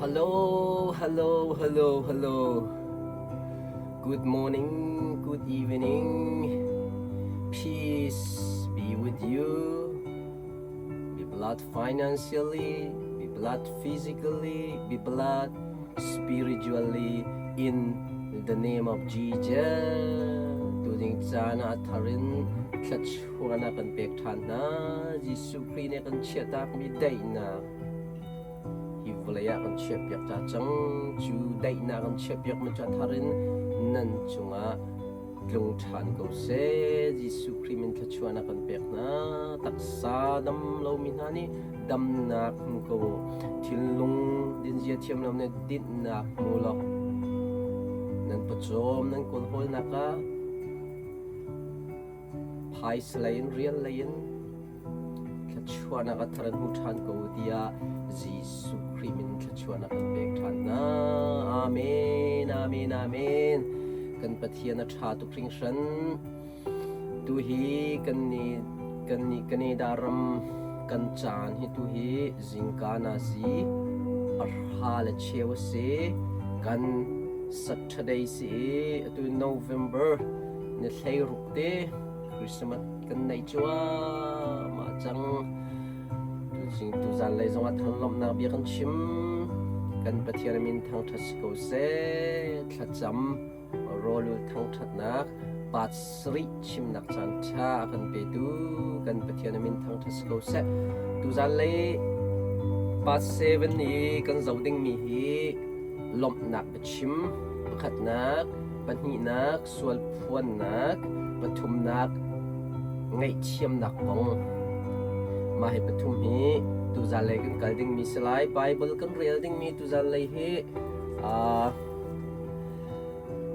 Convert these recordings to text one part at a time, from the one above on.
Hello, hello, hello, hello. Good morning, good evening. Peace be with you. Be blessed financially, be blessed physically, be blessed spiritually in the name of Jesus. Tuding caan ah tharin thluachuahnak kan pek ṭhan hna. Jesuh Khrih nih kan chiahtakmi daihnak hi vawlei ah kan chiahpiak ta cang. Cu daihnak kan chiahpiakmi cu a thar in nan cungah tlung ṭhan ko seh. Jesuh Khrih min thluachuahnak kan pek hna. Taksa dam lomi hna nih damnak hmu ko u. Thinlung dinzia thiam lo nih dinhnak hmu law nan pawcawm nan kawlhawlnak ah phaisa lei in rial lei in thluachuahnak a thar in hmu ṭhan ko u tiah Jesuh Khrih min thluachuahnak kan pek ṭhan hna. Amen, amen, amen. Kan Pathian a ṭha tuk hringhran. Tu hi kan nih kan nih Canada ram kan caan hi tu hi zingka na si pahra le cheu a si. Kan Saturday si i atu November ni 16 te Christmas kan neih cuahmah cang. Tuzing tuzan lei zongah thanglawmhnak bia kan chim. Kan Pathian min thangṭhat si ko seh. Thlacam rawlul thangṭhatnak part sarih chimnak caan ṭha a kan petu kan Pathian min thangṭhat si ko seh. Tuzan lei part 7 i kan zoh dingmi hi lawmhnak biachim pakhatnak, pahnihnak, sualphuannak, pathumnak, ngaihthiamnak kong. Mah hi pathum hi tuzan lei kan kal dingmi si lai. Bible kan rel dingmi tuzan lei hi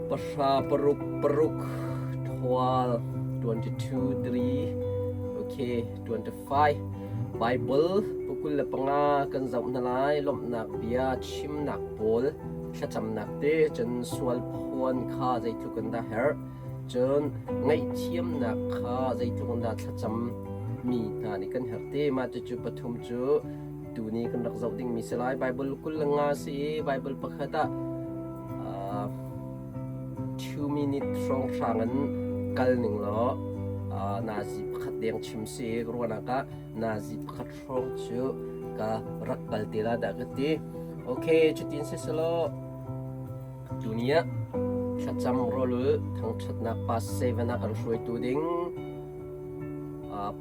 pahra paruk paruk 12 22 3 okay 25 Bible pukul le panga kan zoh hna lai lawmhnak bia chimnak pawl thlacamnak te cun sual phuan kha zeitluk in dah herh cun ngaihthiamnak kha zeitluk in dah thlacam mi hna nih kan herh te mah cucu pathum cu tuni kan rak zoh dingmi si lai Bible 25 si i Bible pakhat ah 2 minute hrawnghrang in kal ning law nazi pakhat deng chim si ruahnak ah nazi pakhat hrawng cu ka rak kal te la dah ka ti. Okay, cutin si selaw tuni ah thlacam rawlul thangṭhatnak pa seven ah kan hruaitu ding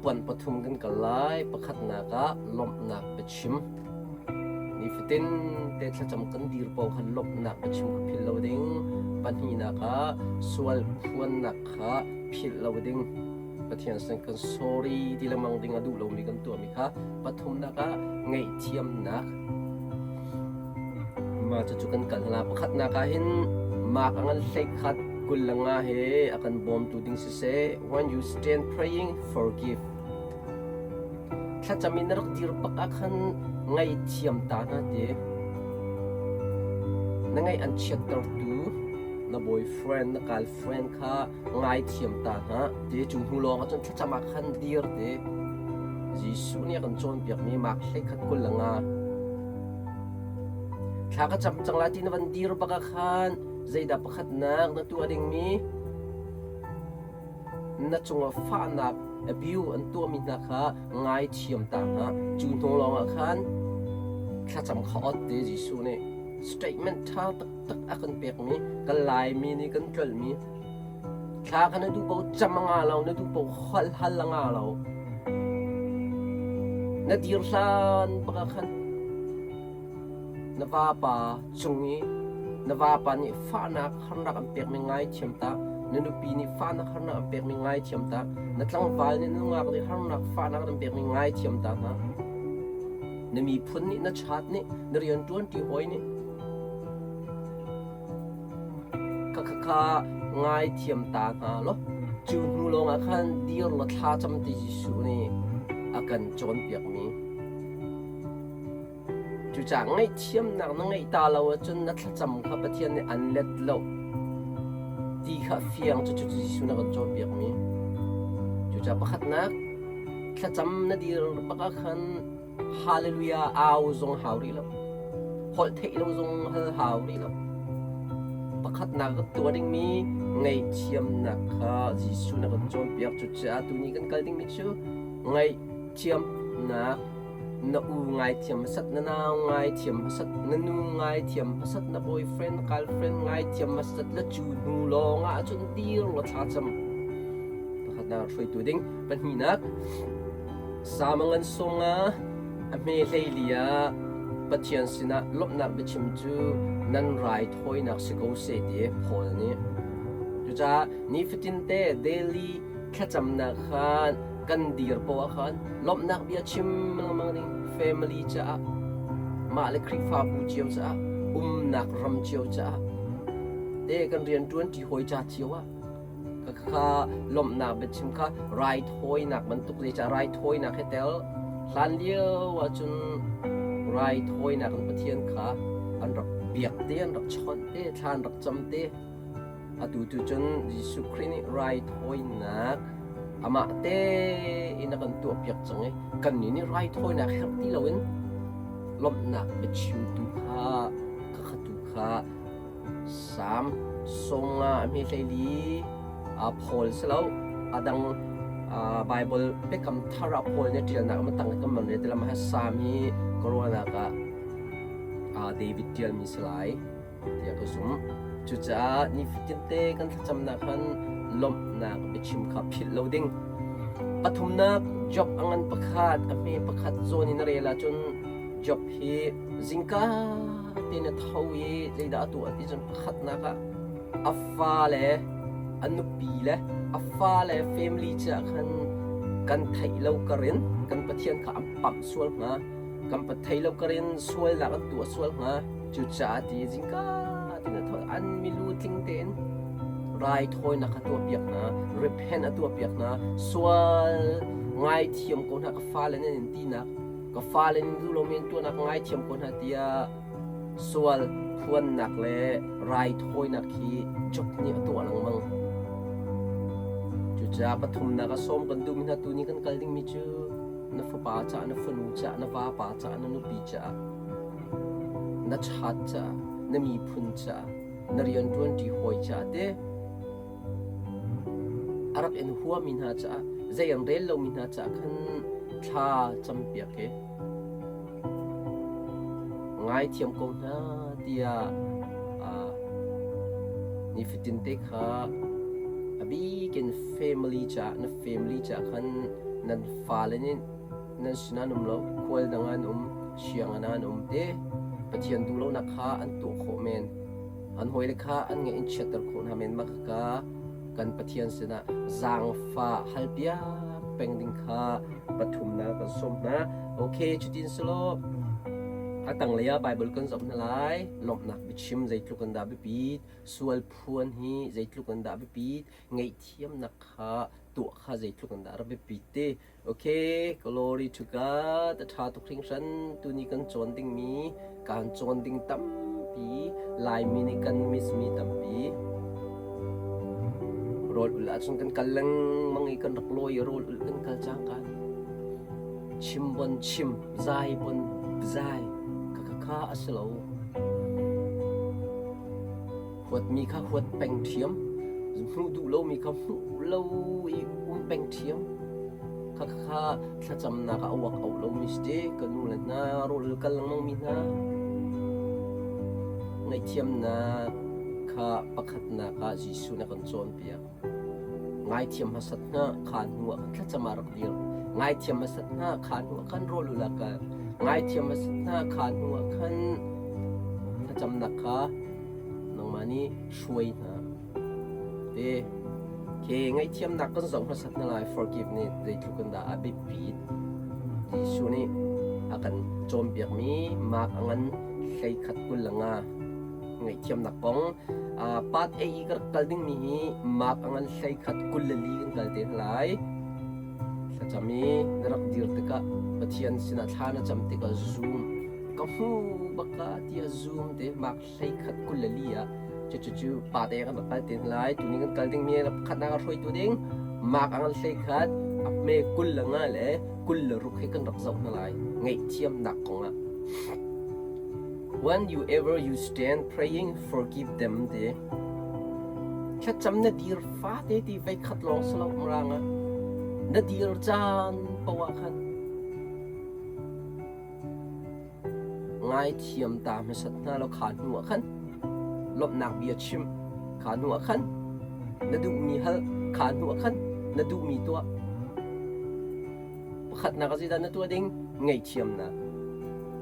puan pathum kan kal lai. Pakhatnak ah lawmhnak biachim. Nifatin te thlacam kan dir paoh khan lawmhnak biachim kha philh lo ding. Pahnihnak ah sual phuannak kha philh lo ding. Pathian sin kan sorry ti lengmang ding a duh lomi kan tuahmi kha pathumnak ah ngaihthiamnak mah cucu kan kal hna pakhatnak ah hin mak a ngan hlei khat 25 he a kan bawmtu ding siseh when you stand praying forgive thlacam in na rak dir bak ah khan ngaihthiam ta hna ti na ngaih an chiattertu na boyfriend na girlfriend kha ngaithiam ta hna ti cu hnu lawng ah cun thlacam ah khan dir ti Jesuh nih a kan cawnpiakmi mak 21 25 thla ka cam cang lai ti na van dir bak ah khan zeidah pakhatnak na tuah dingmi na cungah fahnak abuse an tuahmi hna kha ngaithiam ta hna cu hnu lawng ah khan thlacam kha ot ti Jesuh nih statement ṭha taktak a kan pekmi kan Laimi nih kan tlolhmi thla kha na duh paoh cam a nga lo na duh paoh holh hal a nga lo na dir hlan bak ah khan na vapa cung i na vapa nih fahnak harnak an pekmi ngaithiam ta na nupi nih fahnak harnak an pekmi ngaithiam ta na tlangval nih na nungak nih harnak fahnak an pekmi ngaithiam ta hna na miphun nih na chat nih na rianṭuanṭi hawi nih Khakha ngaithiam ta hna law cu hnu lawngah khan dir law thla cam ti Jesuh nih a kan cawnpiakmi. Cucaah ngaihthiamnak na ngeih ta lo ahcun na thlacam kha Pathian nih an let lo ti kha fiang cucu Jesuh nih a kan cawnpiakmi. Cucaah pakhatnak thlacam na dir bak ah khan Hallelujah au zong hau rih lo. Holh theih lo zong hal hau rih lo. Pakhatnak kan tuah dingmi ngaihthiamnak kha Jesuh na kan cawnpiak. Cucaah tuni kan kal dingmi cu ngaihthiamnak na u ngaithiam hmasat, na nau ngaithiam hmasat, na nu ngaithiam hmasat, na boyfriend, girlfriend ngaithiam hmasat le cu hnu lawng ah cun dir law thlacam. Pakhatnak hruaitu ding. Pahnihnak, Sama ngan sung ah a hme hleili ah Pathian sinah lawmhnak biachim cu nan raithawinak si ko seh ti Paul nih. Cucaah nifatin te daily thlacamnak khan kan dir poah khan lawmhnak bia chim lengmang ding family caah mah le Khrihfabu cio caah umnak ram cio caah te kan rianṭuan ṭi hawi ca cio ah Khakha lawmhnak biachim kha raithawinak bantuk zeicah raithawinak he tel hlanlio ahcun raithawinak in Pathian kha an rak biak te an rak chawnh te thla an rak cam te atu tu cun Jesuh Khrih nih raithawinak amah tein a kan tuahpiak cang i kannih nih raithawinak herh ti loin lawmhnak biachimtu kha khakha tu kha Sam sawmnga a hme hleili Paul si lo a dang Bible biakam thar ah Paul nih a ṭialnak a tang kan man rel ti Sam hi ka ruahnak ah David ṭialmi si lai tiah ka zumh. Cucaah nifatin te kan thlacamnak khan lawmhnak biachim kha philh lo ding. Pathumnak Job a ngan pakhat a hme pakhat zawn in a rel ahcun Job hi zingka tein a tho i zeidah a tuah ti cun pakhatnak ah a fale a nupi le a fale family caah khan kan theih lo karin kan Pathian kha an pamh sual hnga kan thei lo karin sualnak an tuah sual hnga cucaah ti zingka tein a tho an milu tling tein raithawinak a tuahpiak hna repent a tuahpiak hna sual ngaithiam ko hna ka fale nan in tinak Ka fale nih duh lomi an tuahnak ngaithiam ko hna tiah sual phuannak le raithawinak hi Job nih a tuah lengmang. Cucaah pathumnak a sawm kan duhmi hna tuni kan kal dingmi cu na fapa caah, na fanu caah, na vapa caah, na nupi caah, na chat caah, na miphun caah, na rianṭuanṭi hawi caah te A rak in huami hna caah zei an rel lomi hna caah khan thla campiak i ngaithiam ko hna tiah nifatin te kha a bikin family caah na family caah khan nan fale nih nan sinah an um lo khual dang ah an um sianginn ah an um te Pathian duh lonak kha an tuah khawh men. An hawile kha an ngaih in chiatter khawh hna men mah khaka kan Pathian sinah zaangfah halpiak peng ding kha pathumnak kan sawm hna. Okay, cutin selaw a tanglei ah Bible kan zoh hna lai. Lawmhnak biachim zeitluk in dah biapit, sual phuan hi zeitluk in dah biapit, ngaihthiamnak kha tuah kha zeitluk in dah rak biapit ti. Okay, glory to God. A ṭha tuk hringhran. Tuni kan cawn dingmi, kan cawn ding tampi, Laimi nih kan miss mi tampi. Rawl ulh ahcun kan kal lengmang i kan rak lawi i rawl ulh kan kal cangka. Chim bon chim, zai bon zai, kha kha a si lo. Huatmi kha huat peng ṭhiam, hmuh duh lomi kha hmuh lo i um peng ṭhiam. Khakha thlacamnak ah a uak auh lomi si te, ka nu le hna, rawl kal lengmangmi hna. Ngaihthiamnak kha pakhatnak ah Jesuh nih a kan cawnpiak. Ngaithiam hmasat hna kha hnu ah khan thlacam ah rak dir. Ngaithiam hmasat hna kha hnu ah khan rawl ul ah kal. Ngaithiam hmasat hna kha hnu ah khan thlacamnak kha nangmah nih hruai hna. Te ke ngaihthiamnak kan zoh hmasat hna lai forgiveness zeitluk in dah a biapit. Jesuh nih a kan cawnpiakmi Mark a ngan 11 25 ngaihthiamnak kong part A i ka rak kal dingmi hi Mark a ngan 11 24 kan kal te hna lai. Thlacam i na rak dir tikah Pathian sinah thla na cam tikah zum ka hmu baka tiah zum te Mark 11 24 ah cucu pa te kan rak kal te hna lai. Tuni kan kal dingmi pakhatnak a hruaitu ding Mark a ngan 11 a hme 25 le 26 he kan rak zoh hna lai ngaihthiamnak kong ah. When you ever you stand praying, forgive them ti. Thlacam na dir fate ti vei khat lawng si lo mirang ah. Na dir caan poah khan ngaithiam ta hmasat hna law kha hnu ah khan lawmhnak bia chim kha hnu ah khan na duhmi hal kha hnu ah khan na duhmi tuah. Pakhatnak ah zeidah na tuah ding? Ngaihthiamnak.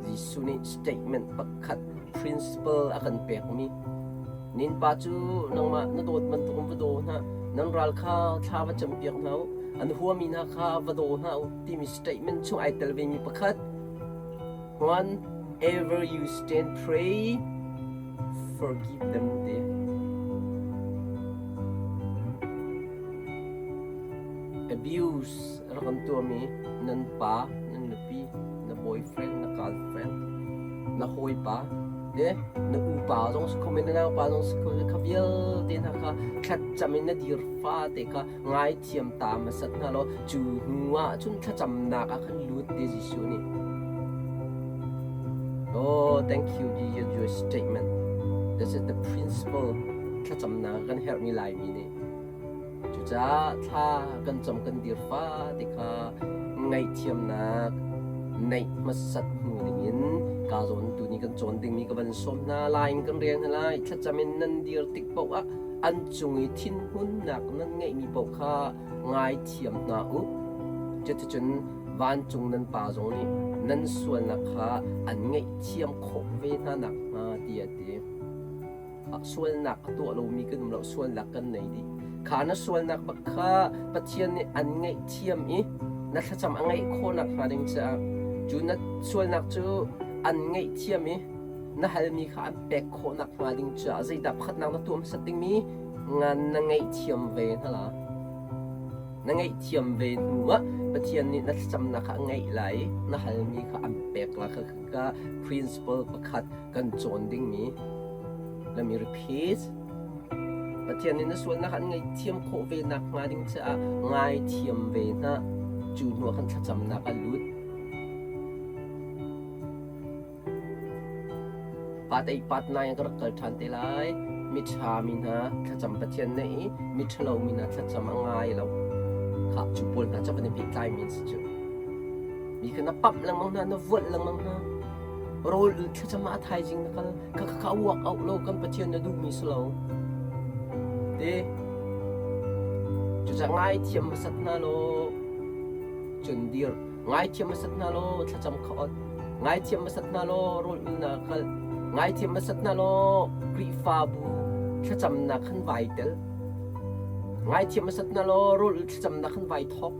Jesuh nih statement pakhat principle a kan pekmi. Nin pa cu nangmah na dawt bantukin va daw hna, nan ral kha thla va campiak hna u, an huami hna kha va daw hna u timi statement chung ai tel vemi pakhat. Whenever you stand pray, forgive them ti. Abuse rak an tuahmi nan pa, nan nupi, na boyfriend, na girlfriend, na hawipa, le na upa zong si kho men, na naupa zong si kho men, kha vialte hna kha thlacam in na dir fate kha ngaithiam ta hmasat hna law cu hnu ah cun thlacamnak ah khan lut te Jesuh nih. Oh, thank you Jesus your statement. This is the principle thlacamnak kan herhmi Laimi nih. Cucaah thla kan cam kan dir fate kha ngaihthiamnak neih hmasat hnu dingin ka zawn tuni kan cawn dingmi ka van sawm hna lai in kan rel hna lai. Thlacam in nan dir tik paoh ah an cung i thinhunnak nan ngeihmi paoh kha ngaithiam hna u. Cuticun vancung nan Pa zong nih nan sualnak kha an ngaihthiam khawh ve hna nakhnga tiah a ti. Sualnak a tuah lomi kan um lo, sualnak kan nei dih. Kha na sualnak bak kha Pathian nih an ngaihthiam i na thlacam a ngaih khawhnak hnga ding caah cu na sualnak cu an ngaihthiam i na halmi kha an pek khawhnak hnga ding caah zeidah pakhatnak na tuah hmasat dingmi ngan na ngaihthiam ve hna la. Na ngaihthiam ve hnu ah Pathian nih na thlacamnak kha a ngaih lai i na halmi kha an pek la kha ka principle pakhat kan cawn dingmi let me repeat Pathian nih na sualnak an ngaihthiam khawh ve nak hnga ding caah ngaithiam ve hna cu hnu ah khan thlacamnak a lut pat ei pat nai ka rak kal ṭhan te lai miṭha mi hna thlacam Pathian na i miṭhalo mi hna thlacam a ngai lo kha cu pawl hna cu kan i pehtlai mi an si cu mi kha na pamh lengmang hna na vualh lengmang hna Rawl ul thlacam ah a thaizing na kal. Kha kha uak auh lo kan Pathian na duhmi si lo. Te cucaah ngaithiam hmasat hna law cun dir. Ngaithiam hmasat hna law thlacam kha ot. Ngaithiam hmasat hna law rawl ul na kal. Ngaithiam hmasat hna law Khrihfabu thlacamnak khan vai tel. Ngaithiam hmasat hna law rawl ul thlacamnak khan vai thawk.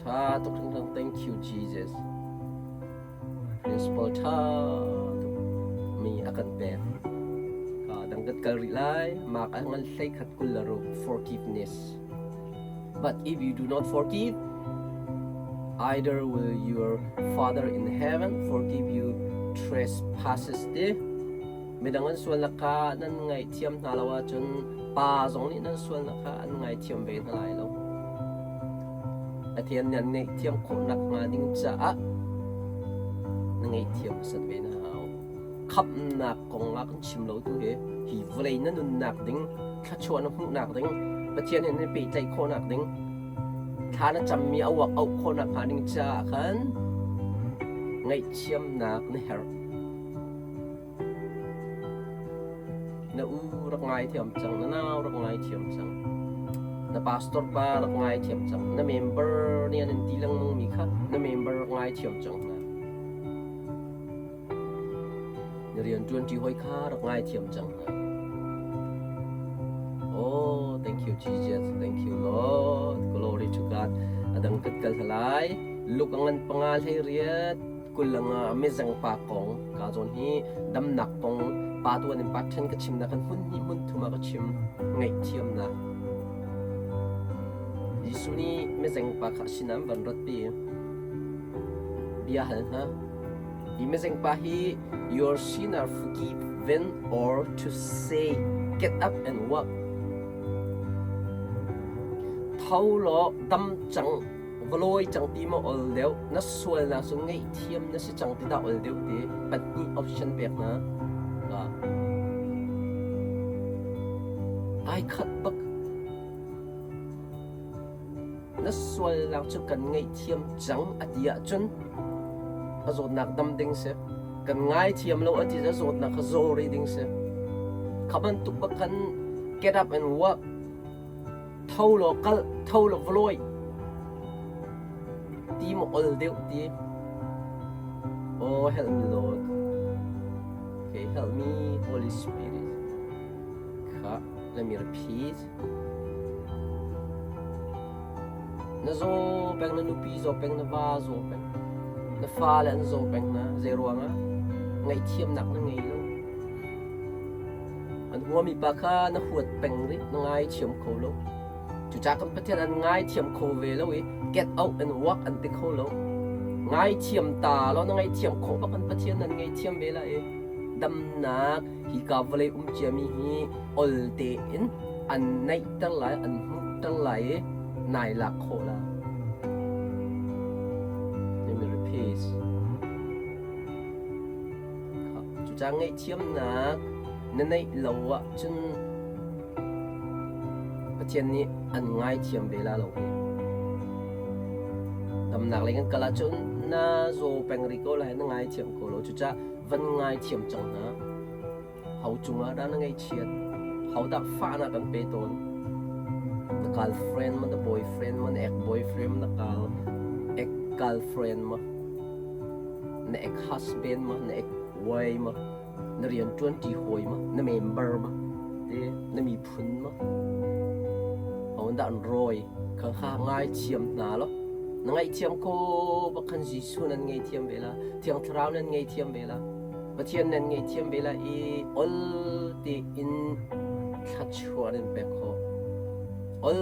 Ṭha tuk hringhran. Thank you Jesus. Principal ṭha tuk mi a kan pek. Ka dang kan kal rih lai. Mark ah ngan hlei khat 26 forgiveness. But if you do not forgive, either will your Father in heaven forgive you trespasses te. Midang an sualnak kha nan ngaihthiam hna lo ahcun pa zong nih nan sualnak kha an ngaithiam ve hna lai lo. Pathian nih an ngaihthiam khawh nakhnga ding caah na ngaihthiam hmasat ve na hau. Khamhnak kong ah kan chim lo tu hi hi vawlei na nunnak ding, thluachuah na hmuhnak ding, Pathian he na pehtlaih khawhnak ding, thla na cammi a uak auh khawh nakhnga ding caah khan ngaihthiamnak na herh. Na u rak ngaithiam cang, na nau rak ngaithiam cang, na pastor pa rak ngaithiam cang, na member nih an in ti lengmang mi kha na member rak ngaithiam cang hna. Na rian ṭuanṭi hawi kha rak ngaithiam cang hna. Oh, thank you Jesus, thank you Lord, glory to God. Adang kat kal halai, luk angan panga hlei riat, 25 mizeng pa kong ka zawn hi damnak kong pa tuan in pa ṭhen ka chimnak kan hmun hnih hmun thum ah ka chim ngaihthiamnak Jesuh nih mizeng pa kha sinah an van ratpi bia hal hna hi mizeng pa hi your sin are forgiven or to say get up and walk tho law dam cang Va lawi cang ti maw ol deuh, na sualnak cu ngaihthiam na si cang ti dah ol deuh ti pahnih option pek hna. Ai khat bak. Na sualnak cu kan ngaihthiam cang a ti ahcun a zawtnak dam ding si. Kan ngaithiam lo a ti a zawtnak kha zaw rih ding si. Kha bantuk bak khan get up and walk. Tho law kal, tho law va lawi. Ti maw ol deuh ti. Oh, help me Lord. Okay, help me Holy Spirit. Kha, let me repeat. Na zaw peng, na nupi zaw peng, na va zaw peng, na fale an zaw peng hna. Zei ruangah? Ngaihthiamnak na ngei lo. An huami pa kha na huat peng rih, na ngaithiam kho lo. Cucaah kan Pathian an ngaithiam kho ve lo i get out and walk an ti kho lo. Ngaithiam ta law na ngaihthiam khawh bak kan Pathian an ngaihthiam ve la i damnak hika vawlei um ciami hi ol tein an naihter lai, an hmuhter lai i nai lak khawh la. Let me repeat. Cucaah ngaihthiamnak na neih lo ahcun Pathian nih an ngaithiam ve la lo hi. Damnak lei kan kal ahcun na zaw peng rih ko lai, na ngaithiam ko lo. Cucaah van ngaithiam cang hna. Ho cungah dah na ngaihchiat? Ho dah fahnak kan pe tawn? Na girlfriend ma, na boyfriend ma, na ex-boyfriend ma, na gal ex-girlfriend ma, na ex-husband ma, na ex-wife ma, na rianṭuanṭi hawi ma, na member ma, te na miphun ma? Ho dah an rawi? Kha kha ngaithiam hna law na ngaihthiam ko bak khan Jesuh nan ngaihthiam ve la, Thiang Thlarau nan ngaihthiam ve la. Pathian nan ngaihthiam ve lai i ol tein thluachuah nan pek khawh. Ol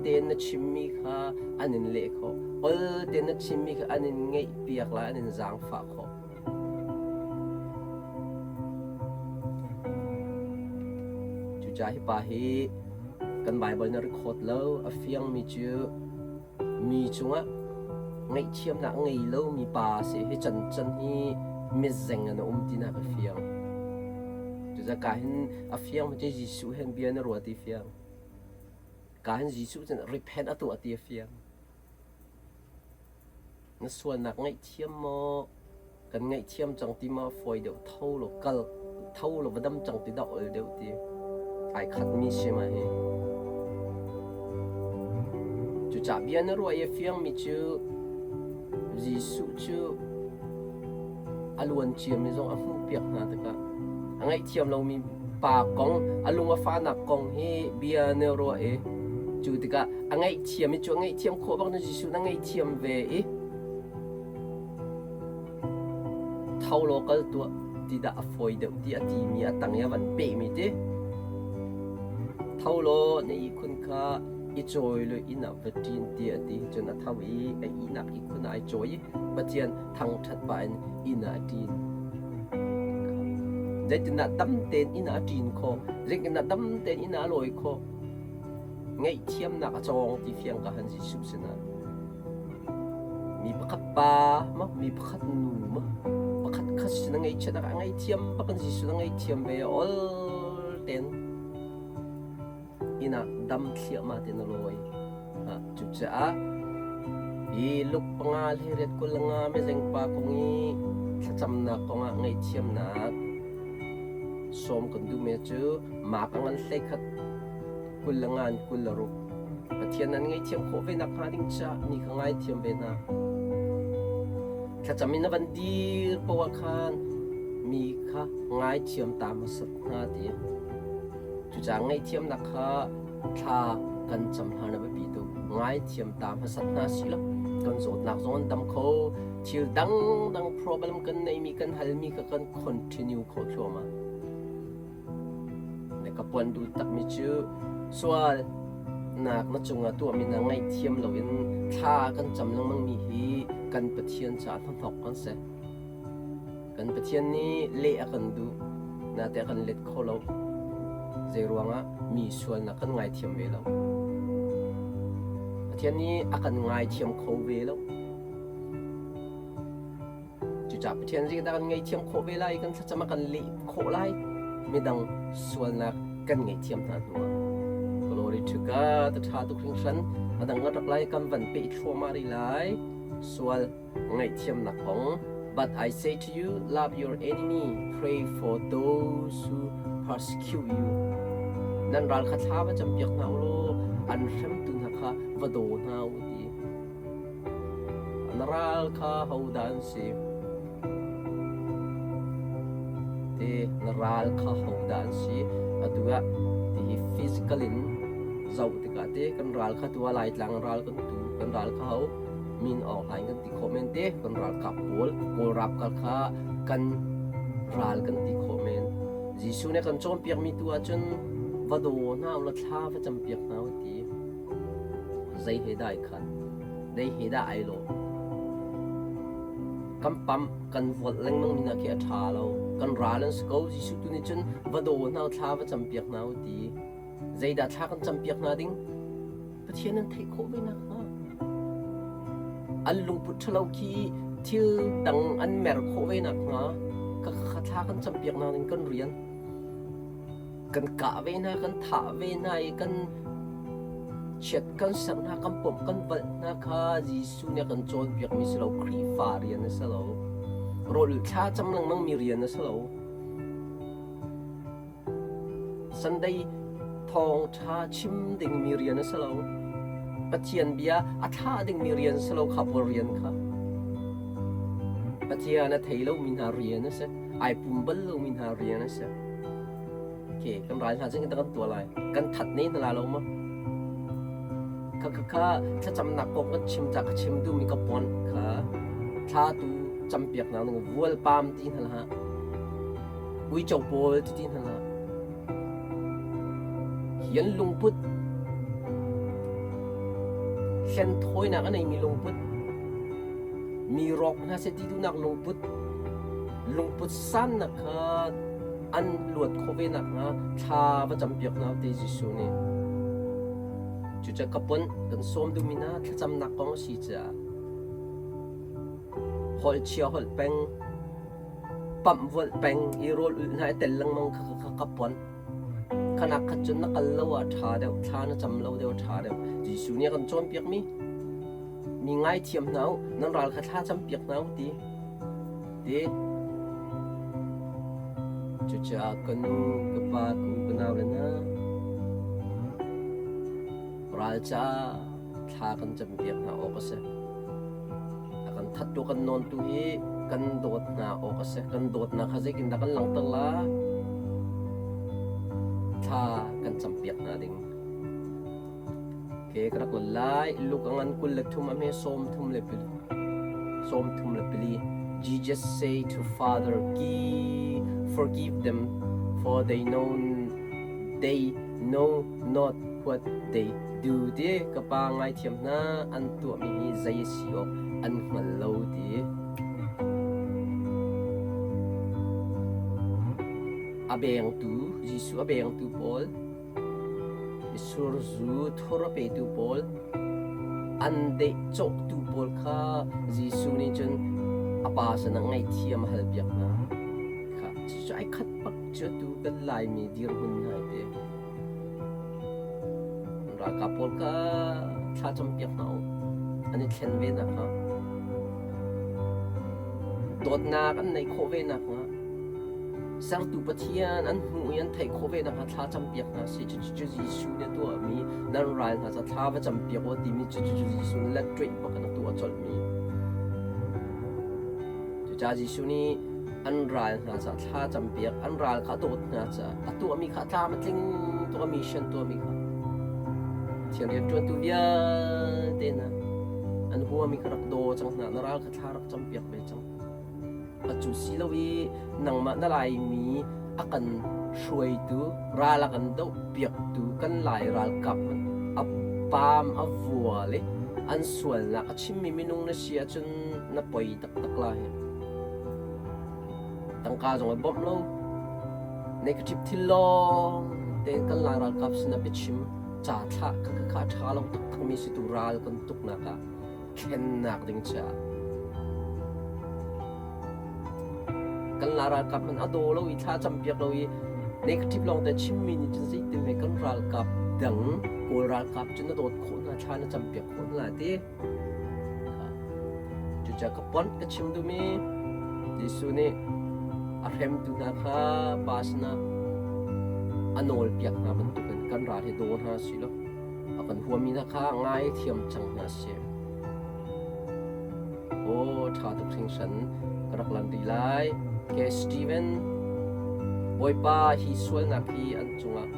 tein na chimmi kha an in leh khawh. Ol tein na chimmi kha an in ngaihpiak lai, an in zaangfah khawh. Cucaah hi pa hi kan Baibal na record lo, a fiangmi cu Mi cungah ngaihthiamnak ngei lomi pa si hi cancan hi mitzeng in a um tinak a fiang. Cucaah hin a fiang cu Jesuh hen bia na ruat ti fiang. Ka hin Jesuh cun repent a tuah ti a fiang. Na sualnak ngaihthiam maw? Kan ngaihthiam cang ti maw fawi deuh tho law kal tho law va dam cang ti dah ol deuh ti ai khatmi si ma hi. Cucah bia na ruah i a fiangmi cu Jesuh cu a luan ciami zong a hmuhpiak hna tikah a ngaihthiam lomi pa kong a lung a fahnak kong hi bia na ruah i cu tikah a ngaihthiam i cu a ngaihthiam khawh bak na Jesuh na ngaihthiam ve i tho law kal tuah ti dah a fawi deuh ti a timi a tang i a van pehmi ti tho law na ihkhun kha i cawi law inn ah va ṭin ti a ti cun a tho i a ihnak ihkhun ah ai cawi i Pathian thangṭhat pah in inn ah a ṭin. Zeitindah dam tein inn ah a ṭin khawh? Zeitindah dam tein inn ah a lawi khawh? Ngaihthiamnak a cawng ti fiang ka han Jesuh sinah. Mi pakhat pa ma mi pakhat nu ma pakhat khat sin a ngaihchiat a ngaihthiam bak in Jesuh a ngaihthiam ve ol ten inn ah dam thliahmah ten a lawi. Cucaah hi Luke panga hlei 25 mizengpa kong i thlacamnak kongah ngaihthiamnak sawm kan duhmi cu Mark a ngan 11 25 in 26 Pathian an ngaihthiam khawh ve nakhnga ding caah mi kha ngaithiam ve hna. Thlacam in a van dir poah khan mi kha ngaithiam ta hmasat hna ti. Cucaah ngaihthiamnak kha thla kan cam hlan a biapi tuk. Ngaithiam ta hmasat hna si lo kan zawtnak zong an dam kho. Thil dangdang problem kan neimi kan halmi kha kan continue kho thluahmah. Na ka puan duh takmi cu sual nak na cungah tuahmi na ngaihthiam loin thla kan cam lengmangmi hi kan Pathian caah hnahnawk kan si. Kan Pathian nih leh a kan duh, nate a kan let kho lo. Zei ruangah mi sualnak kan ngaithiam ve lo. Pathian nih a kan ngaithiam kho ve lo. Cucaah Pathian zeidah kan ngaihthiam khawh ve lai, kan thlacam a kan leh khawh lai, midang sualnak kan ngaihthiam hna hnuah. Glory to God, a ṭha tuk hringhran. A dang a rak lai kan van peh thluahmah rih lai. Sual ngaihthiamnak kong. But I say to you, love your enemy, pray for those who persecute you. Nan ral kha thla va campiak hna u law an hremtu hna kha va daw hna u ti. Na ral kha hodah an si? Te na ral kha hodah an si? Atu ah tihi physical in zoh tikah te kan ral kha tu ah Laitlang ral kan tu kan ral kha ho min Aung Hlaing kan ti khawh men te kan ralkap pawl Kawl ralkap kha kan ral kan ti khawh men. Jesuh nih kan cawnpiakmi tu ahcun va daw hna u law thla va campiak hna u ti. Zei he dah ai khat? Zei he dah ai lawh? Kan pamh, kan volh lengmang mi hna khi a ṭha lo. Kan ral an si ko. Jesuh tu nih cun va daw hna u, thla va campiak hna u ti. Zeidah thla kan campiak hna ding? Pathian an theih khawh ve nakhnga. An lungput ṭhalo khi thil dang an mer khawh ve nakhnga kha thla kan campiak hna ding kan rian. Kan kah ve hna, kan thah ve hna i kan chiat kan serh hna, kan pawmh kan valh hna kha Jesuh nih a kan cawnpiakmi si lo, Khrihfa rian a si lo. Rawl thla cam lengmangmi rian a si lo. Sunday thawngṭha chim dingmi rian a si lo. Pathian bia a thlah dingmi rian si lo kha pawl rian kha. Pathian a thei lomi hna rian a si. Ai pum bal lomi hna rian a si. Okay, kan ral hna cun kan tuah lai. Kan that ne hna la lo maw? Kha kha kha thlacamnak kong kan chim ca ka chim duhmi ka pon kha thla tu campiak hna ning vual pam ti hna hlah. Uico pawl ti ti hna hlah. Hi an lungput hlenthawinak a neimi lungput mi rawk hna seh ti duhnak lungput lungput sannak kha an luat khawh ve nakhnga thla va campiak hna ti Jesuh nih. Cucaah ka pon kan sawm duhmi hna thlacamnak kong a si caah holh chia holh peng pamh vualh peng i rawl ulh hna i tel lengmang kha kha ka pon. Khanak khat cun na kal lo ah ṭha deuh, thla na cam lo deuh a ṭha deuh. Jesuh nih a kan cawnpiakmi mi ngaithiam hna u, nan ral kha thla campiak hna u ti. Ti. Cucaah ka nu, ka pa, ka u, ka nau le hna, ral caah thla kan campiak hna awk a si. A kan thattu kan nawntu hi kan dawt hna awk a si. Kan dawtnak kha zeitindah kan langhter la? Thla kan campiak hna ding. Ke ka rak lal lai. Luke a ngan 23 a hme 34. Jesus say to Father, Give, forgive them, for they know not what they do ti ka pa ngaithiam hna an tuahmi hi zei a si awk an hngal lo ti. A bengtu Jesuh a bengtu pawl mitsur zu thur a petu pawl an dehcawhtu pawl kha Jesuh nih cun a pa sinah ngaihthiam a halpiak hna. Kha cucu ai khat bak cu atu kan Laimi dirhmun hna hi ti. Ralkap pawl kha thla campiak hna u. An i thlen ve nakhnga. Dawtnak an neih khawh ve nakhnga. Sertu Pathian an hmuh i an theih khawh ve nakhnga thla campiak hna sih. Cucu Jesuh nih a tuahmi nan ral hna ca thla va campiak u timi cucu Jesuh nih let ṭuih bak in a tuah colhmi. Cucaah Jesuh nih an ral hna caah thla campiak, an ral kha a dawt hna caah a tuahmi kha a tlam a tling tuk a mission tuahmi kha Pathian rianṭuantu vialte hna an huami kha rak daw cang hna, na ral kha thla rak campiak ve cang. Atu si lo i nangmah na Laimi a kan hruaitu, ral a kan dohpiaktu kan Lai ralkap hmanh a paam a vual i an sualnak a chimmi minung na si ahcun na poi taktak lai. Tangka zong a bawmh lo. Negative thil lawng tein kan Lai ralkap sinah biachim. Ca thlah kha kha a ṭha lo taktakmi si tu ral kan tuknak ah thlennak ding caah kan la ralkap man a daw lo i thla campiak lo i negative lawng te chimmi nih cun zeitin hme kan ralkap dang Kawl ralkap cu na dawt khawh hna thla na campiak khawh hna ti. Cucaah ka ponh ka chim duhmi Jesuh nih a hremtu hna kha Pa sinah a nawlpiak hna bantukin kan ral hi daw hna sih law a kan huami hna kha ngaithiam cang hna sih. Aw, ṭha tuk hringhran ka rak lan rih lai. Ke Steven, Bawipa hi sualnak hi an cungah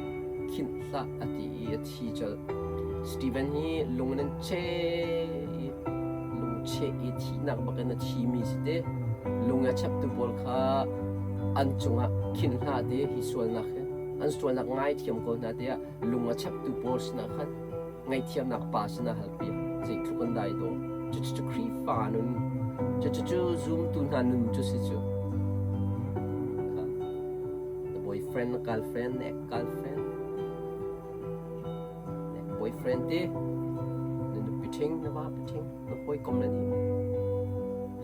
khinh hlah a ti i a thi colh. Steven hi lung in an cheh i lungcheh i thihnak bakin a thimi si te. Lung a cheptu pawl kha an cungah khinh hlah ti hi sualnak hi an sualnak ngaithiam ko hna tiah lung a cheptu pawl sinah khan ngaihthiamnak pa sinah halpiak zeitluk an dai dawh. Cucu Khrihfa nun cucu zumtu hna nun cu si cu. The boyfriend, girlfriend, ex-girlfriend Boyfriend te na nupi ṭhing, na vapa ṭhing, na hawikom le nih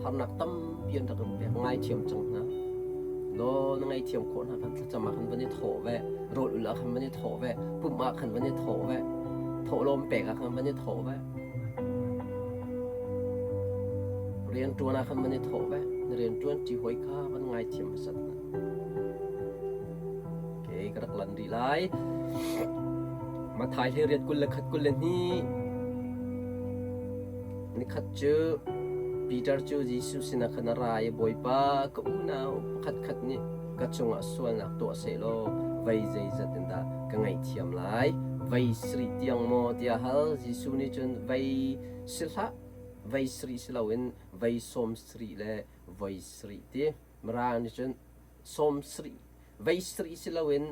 harnak tampi an rak in pek. Ngaithiam cang hna. Law na ngaihthiam khawh hna khan thlacam ah khan van i thawh ve, rawl ul ah khan van i thawh ve, pumh ah khan van i thawh ve, thawhlawm pek ah khan van i thawh ve, rianṭuan ah khan van i thawh ve, na rianṭuan ṭi hawi kha van ngaithiam hmasat hna. Okay, ka rak lan rih lai. Mathai hlei riat 21 22 Nikhat cu Peter cu Jesuh sinah khan a ra i Bawipa ka unau pakhatkhat nih ka cungah sualnak tuah sehlaw vei zeizat in dah ka ngaihthiam lai? Vei sarih tiang maw tiah a hal. Jesuh nih cun vei si hlah, vei sarih si loin vei sawm sarih le voi sarih ti. Mirang nih cun sawm sarih vei sarih si loin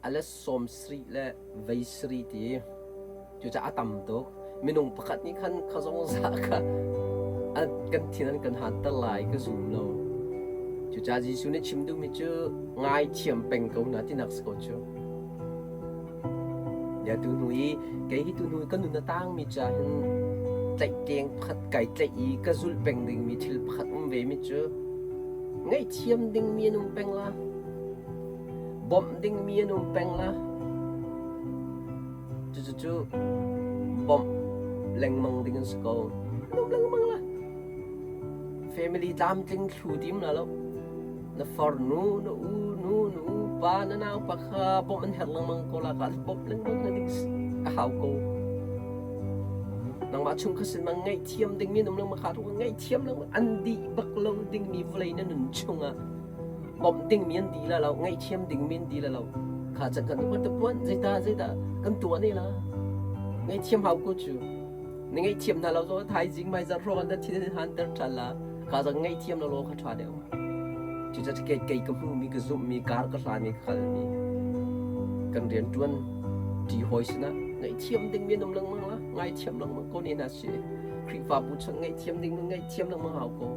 a let sawm sarih le vei sarih ti cucaah a tam tuk. Minung pakhat nih khan kha zongzah kha kan thin an kan hanter lai ka zum lo. Cucaah Jesuh nih chim duhmi cu ngaithiam peng ko hna tinak si ko cu. Ya tu hnu i kei hi tu hnu ka nun a tangmi ca hin tlaihkeng pakhat kai tlaih i ka zulh peng dingmi thil pakhat um ve mi cu ngaihthiam dingmi an um peng la bawmh dingmi an um peng la cucu bawmh lengmang ding an si ko an um lengmang la Family tlamtling thlu tim la lo. Na farnu, na u nu, na u pa, na nau pa kha bawmh an herh lengmang ko la ka bawmh lengmang na ding a hau ko. Nangmah chung kha sin mang ngaihthiam ding mi num lengmang kha tu ngaihthiam lengmang an dih bak lo ding mi vawlei na nun chungah bawmh ding mi an di la lo ngaihthiam ding mi an di la lo kha chan kan puan puan zeita zeita kan tuah ne la ngaihthiam hau ko cu Na ngaihthiam hna lo zong thaizing hmaizarh hrawng ah na thin an hanter ṭhan la. Ka zong ngaihthiam lo law kha ṭha deuh. Cucaah kei kei ka hmuhmi ka zumhmi kar ka hlanmi ka kalmi kan rianṭuan ṭi hawi sinah ngaihthiam dingmi an um lengmang la ngaithiam lengmang ko ne hna si. Khrihfabu chung ngaihthiam ding ngaihthiam lengmang hau ko.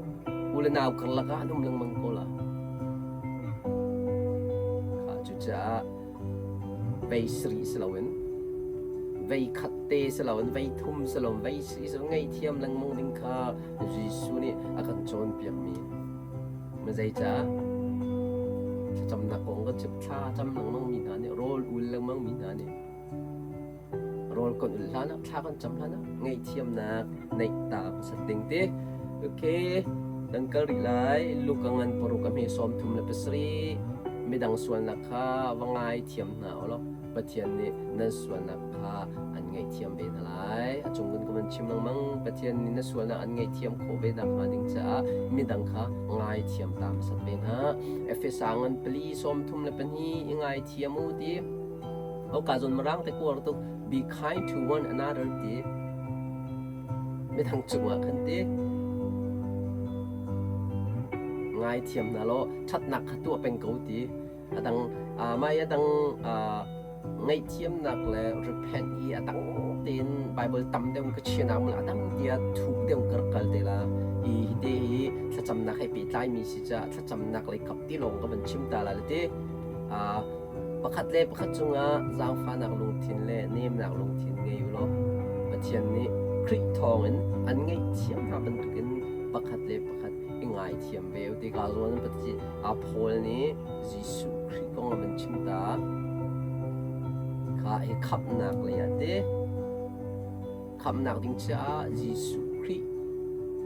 U le nau karlak ah an um lengmang ko la. Kha cucaah vei sarih si loin vei khat te si loin vei thum si loin vei sarih si loin ngaihthiam lengmang ding kha Jesuh nih a kan cawnpiakmi ma zeicah thlacamnak kong kan chim thla cam lengmang mi hna nih rawl ul lengmang mi hna nih rawl kan ul hlan ah thla kan cam hlan ah ngaihthiamnak neih ta hmasat ding te okay kan kal rih lai Luka ngan paruk a hme 37 midang sualnak kha va ngaithiam hna u law Pathian nih nan sualnak kha an ngaihthiam ve hna lai a cung kan van chim lengmang Pathian nih na sualnak an ngaihthiam khawh ve nakhnga ding caah midang kha ngaithiam ta hmasat ve hna Efesa ngan pali 32 i ngaithiam u ti Oka zawn mirang te kuar tuk be kind to one another ti midang cungah khan ti ngaithiam hna law ṭhatnak kha tuah peng ko ti adang mai adang ngaihthiamnak le repent i adang tein Bible tam deuh ka chian ah adang tia thuk deuh ka rak kal te la i hi te hi thlacamnak he pehtlai mi si ca thlacamnak lei kap ti lawng ka van chim ta la le ti. Pakhat le pakhat cungah zaangfahnak lungthin le nemnak lungthin ngei u law Pathian nih Khrih thawngin an ngaihthiam hna bantukin pakhat le pakhat i ngaithiam ve u ti ka zawn Paul nih Jesuh Khrih kong a van chim ta. Kha hi khamhnak lei ah ti khamhnak ding caah Jesuh Khrih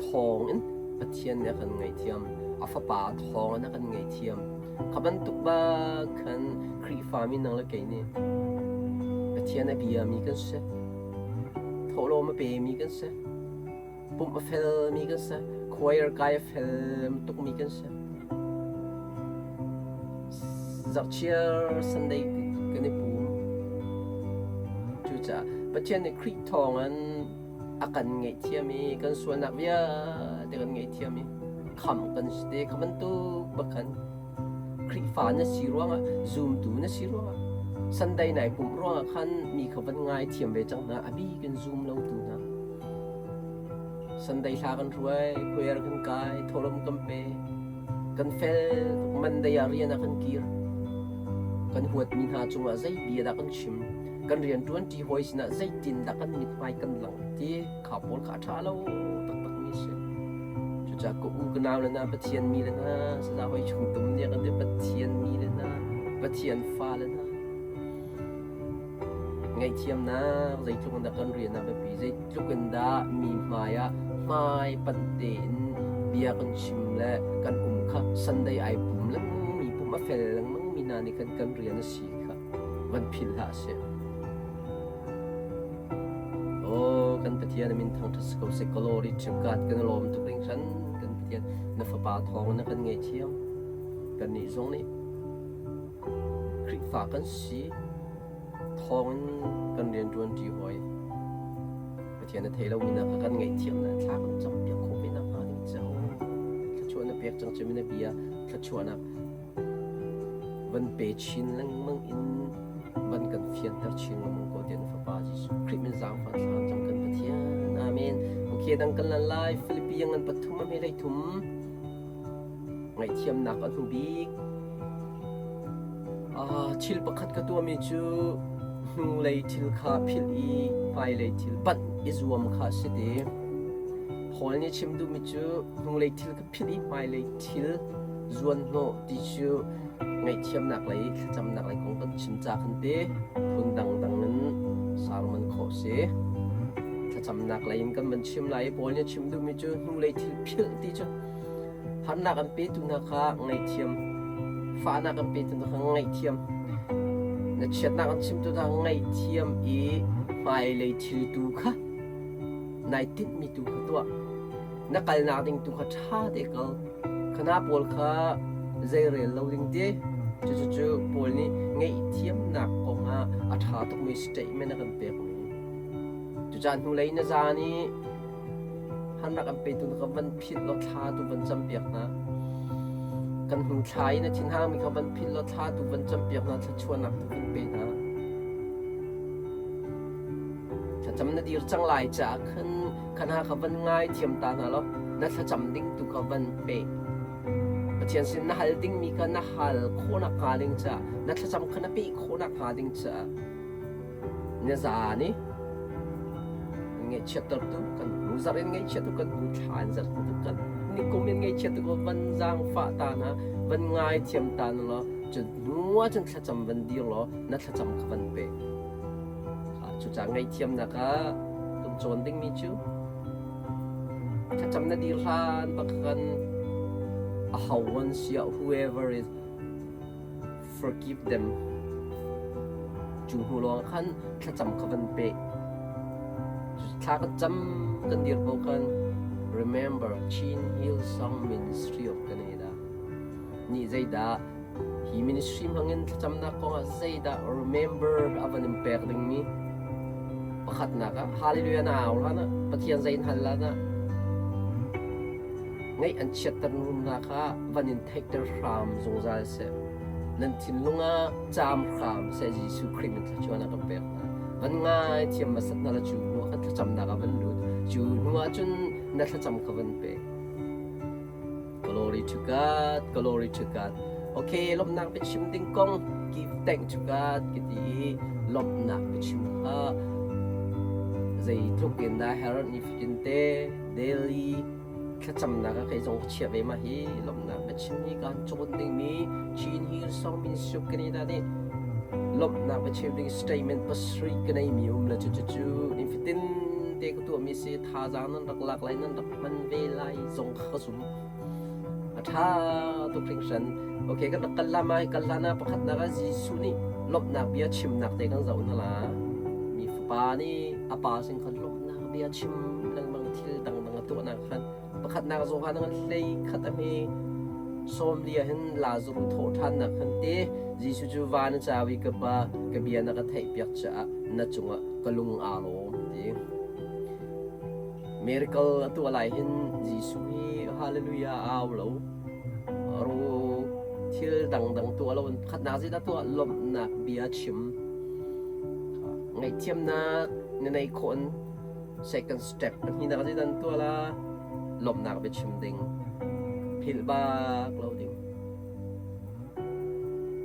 thawngin Pathian nih a kan ngaihthiam. A Fapa thawngin a kan ngaihthiam. Kha bantuk bak khan Khrihfami nang le kei nih Pathian a biami kan si. Thawhlawm a pemi kan si. Pumh a felmi kan si. Choir kai a fel tukmi kan si. Zarhchiar Sunday kan i pum. Cucaah Pathian nih Khrih thawngin a kan ngaihthiam i kan sualnak vialte kan ngaihthiam i khamh kan si te kha bantuk bak khan Khrihfa na si ruangah zumtu na si ruangah Sunday nai pumh ruangah khan mi kha van ngaithiam ve cang hna a bik in zum lo tu hna Sunday hla kan hruai choir kan kai tholom kan pe kan fel Monday ah rian ah kan kir kan huatmi hna cungah zei bia dah kan chim kan rianṭuanṭi hawi sinah zeitindah kan mithmai kan lang ti kha pawl kha a ṭha lo taktak mi si. Cucaah ka u ka nau le hna Pathian mi le hna saza hoi chung tum nih kan ti Pathian mi le hna Pathian fa le hna ngaihthiamnak zeitluk in dah kan rian ah biapi zeitluk in dah mi hmai ah hmai panh tein bia kan chim le kan um kha Sunday ai pum lengmang mi pum a fel lengmang mi hna nih khan kan rian a si kha van philh hlah seh. Oh, kan Pathian min thangṭhat si ko seh. Glory to God. Kan lawm tuk hringhran. Kan Pathian na fapa thawng na kan ngaihthiam. Kannih zong nih Khrihfa kan si thawngin kan rianṭuan ṭi hawi. Pathian na thei lomi na kan ngaihthiam na thla kan campiak khawh ve nakhnga ding caah thluachuah na pek cang cumi na bia thluachuahnak Van pe chin lengmang in van kan fianter chin lengmang ko tiah na Fapa Jesuh Khrih min zaangfah thla cang kan Pathian. Amen. Okay, dang kan lan lai. Filipi ngan pathum a me lei thum. Ngaihthiamnak a hnu bik. Ah, thil pakhat ka tuahmi cu hnulei thil kha philh i hmailei thil banh i zuam kha a si ti. Paul nih chim duhmi cu hnulei thil kha philh i hmailei thil zuanhnawh ti cu ngaihthiamnak lei thlacamnak lei kong kan chim ca khan te phun dangdang in sermon khawh si. Thlacamnak lei in kan van chim lai i Paul nih a chim duhmi cu hnulei thil philh ti cu harnak an petu hna kha ngaihthiam, fahnak an petu hna kha ngaihthiam, na chiatnak an chimtu hna ngaihthiam i hmailei thil tu kha nai tinhmi tu kha tuah. Na kalnak ding tu kha ṭha te kal. Khana pawl kha zeirel lo ding ti. Cucu Paul nih ngaihthiamnak kong ah a ṭha tukmi statement a kan pekmi. Cucaah hnulei na zan i harnak an petu na ka van philh law thla tu van campiak hna. Kan hnu thla i na thinhangmi kha van philh law thla tu van campiak hna, thluachuahnak tu van pe hna. Thlacam na dir cang lai caah khan kha hna kha van ngaithiam ta hna law na thlacam ding tu kha van pe. Pathian sin na hal dingmi kha na hal khawhnak hnga ding caah na thlacam kha na peh khawhnak hnga ding caah na zaan i ngaihchiattertu kan hnu zarh in ngaihchiattu kan hnu thla in zarh kan nikum in ngaihchiattu van zaangfah ta hna van ngaithiam ta hna law cun hnu ah cun thlacam van dir law na thlacam kha van pe. Cucaah ngaihthiamnak ah kan cawn dingmi cu thlacam na dir hlan bak khan aho an si ah whoever is forgive them cu hnu lawng khan thlacam kha van pe thla kan cam kan dir ko khan remember Chin Hill Song Ministry of Canada nih zeidah Hi ministry hmangin thlacamnak kongah zeidah remember a van in pek dingmi pakhatnak ah hallelujah na au hlan ah Pathian zei in hal hlan ah ngaih an chiatter rum hna kha van in theihter hram zungzal seh. Nan thinlung ah caam hram seh Jesuh Khrih min thluachuah a kan pek hna. Van ngai thiam hmasat hna la cu hnu ah kan thlacamnak ah van lut. Cu hnu ah cun na thlacam kha van pe. Glory to God, glory to God. Okay, lawmhnak biachim ding kong give thank to God ka ti i lawmhnak biachim kha zeitluk in dah herh nifatin te daily thlacamnak ah kei zong ka chiah ve ma hi lawmhnak biachim hi kan cawn dingmi Chin Hillsong Ministry of Canada nih lawmhnak biachim ding statement pasarih ka neimi um le cucu nifatin te ka tuahmi si thazaang nan rak lak lai nan rak hman ve lai zong kha ka zum. A ṭha tuk hringhran. Okay, kan rak kal la mai kal hlan ah pakhatnak ah Jesuh nih lawmhnak bia chimnak te kan zoh hna la. Mi fapa nih a pa sin khan lawmhnak bia chim lengmang thil dangdang a tuahnak khan pakhatnak Johan ngan hlei khat a hme sawmli ah hin Lazarus thawh ṭhannak khan te Jesuh cu van a cau i ka pa ka bia na ka theihpiak caah na cungah ka lung aa lawm ti. Miracle a tuah lai hin Jesuh hi hallelujah au lo. Ru thil dangdang tuah lo in pakhatnak zeidah tuah lawmhnak bia chim. Ngaihthiamnak na nei khawh in second step pahnihnak zeidah an tuah la lawmhnak bia chim ding. Philh bak lo ding.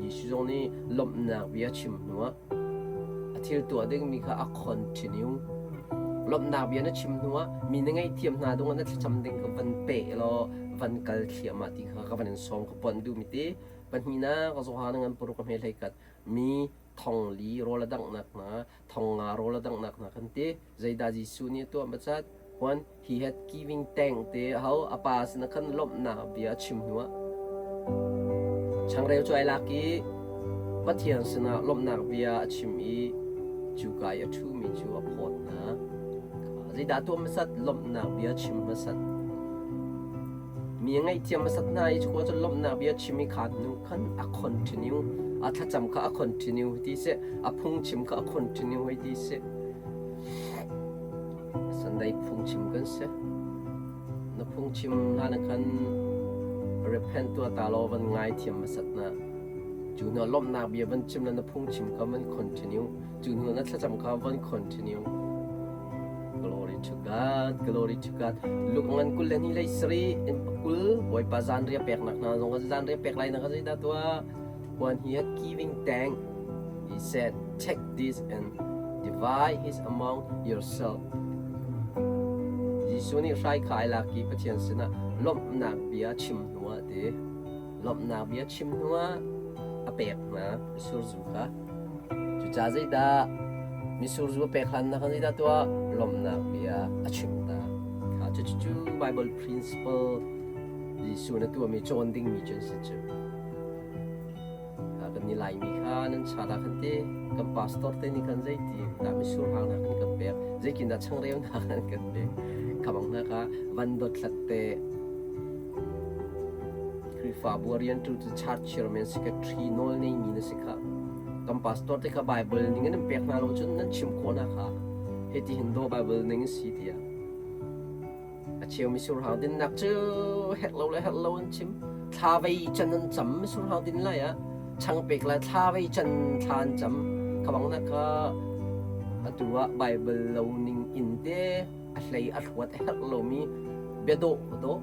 Jesuh zong nih lawmhnak bia chim hnuah A thil tuah dingmi kha a continue. Lawmhnak bia na chim hnuah mi na ngaihthiam hna dungah na thlacam ding kha van peh law van kal thliahmah ti kha ka van in sawm ka ponh duhmi ti. Pahnihnak Johan ngan paruk a hme hlei kat mi thong li rawl a danghnak hna thong nga rawl a danghnak hna kan ti. Zeidah Jesuh nih a tuah macat? When he had giving thank te ho a pa sin khan lawmhnak bia a chim hnuah changreu cu ai lak i Pathian sinah lawmhnak bia a chim i cuka i a ṭhumi cu a phawt hna. Zeidah tuah hmasat? Lawmhnak bia chim hmasat. Mi a ngaihthiam hmasat hna i cuka cun lawmhnak bia chim i kha hnu khan a continue, a thlacam kha a continue hei ti seh, a phungchim kha a continue hei ti seh. Sunday phungchim kan si. Na phungchim hlan ah khan repent tuah ta law van ngaithiam hmasat na. Cu hnu ah lawmhnak bia van chim la na phungchim kha van continue. Cu hnu na thlacam kha van continue. Glory to God, glory to God. Luke ngan 22 lei sari in pakul Bawipa zanriah peknak hna zong zanriah pek lai na kha zeidah tuah? When he had giving thanks, he said, Take this and divide it among yourself. Jesuh nih hrai kha ai lak i Pathian sinah lawmhnak bia chim hnuah ti lawmhnak bia chim hnuah a pek hna mitsur zu kha. Cucaah zeidah mitsur zu a pek hlan nak zeidah tuah lawmhnak bia a chim ta. Kha cucu Bible principle Jesuh na tuahmi cawn dingmi cu an si cu. Kan i Laimi kha nan chan ah khan te kan pastor te nih khan zeiti dah mitsur hang hna khan kan pek, zeitin dah changreu hna khan kan pek. Kha bang hna kha van dothlat te Khrihfabu a rianṭuan cu church chairman secretary nawl neimi na si kha. Kan pastor te kha Bible ning in an pek hna lo cun nan chim khawh hna kha. Hiti hin daw Bible ning a si tiah. A cheu misurhang dinnak cu herh lo le herh lo an chim. Thla vei can an cam misurhang din lai ah changpek le thla vei can thla an cam. Kha bang na kha atu ah Bible lo ning in te a hlei a hluat a herh lomi bia dawh dawh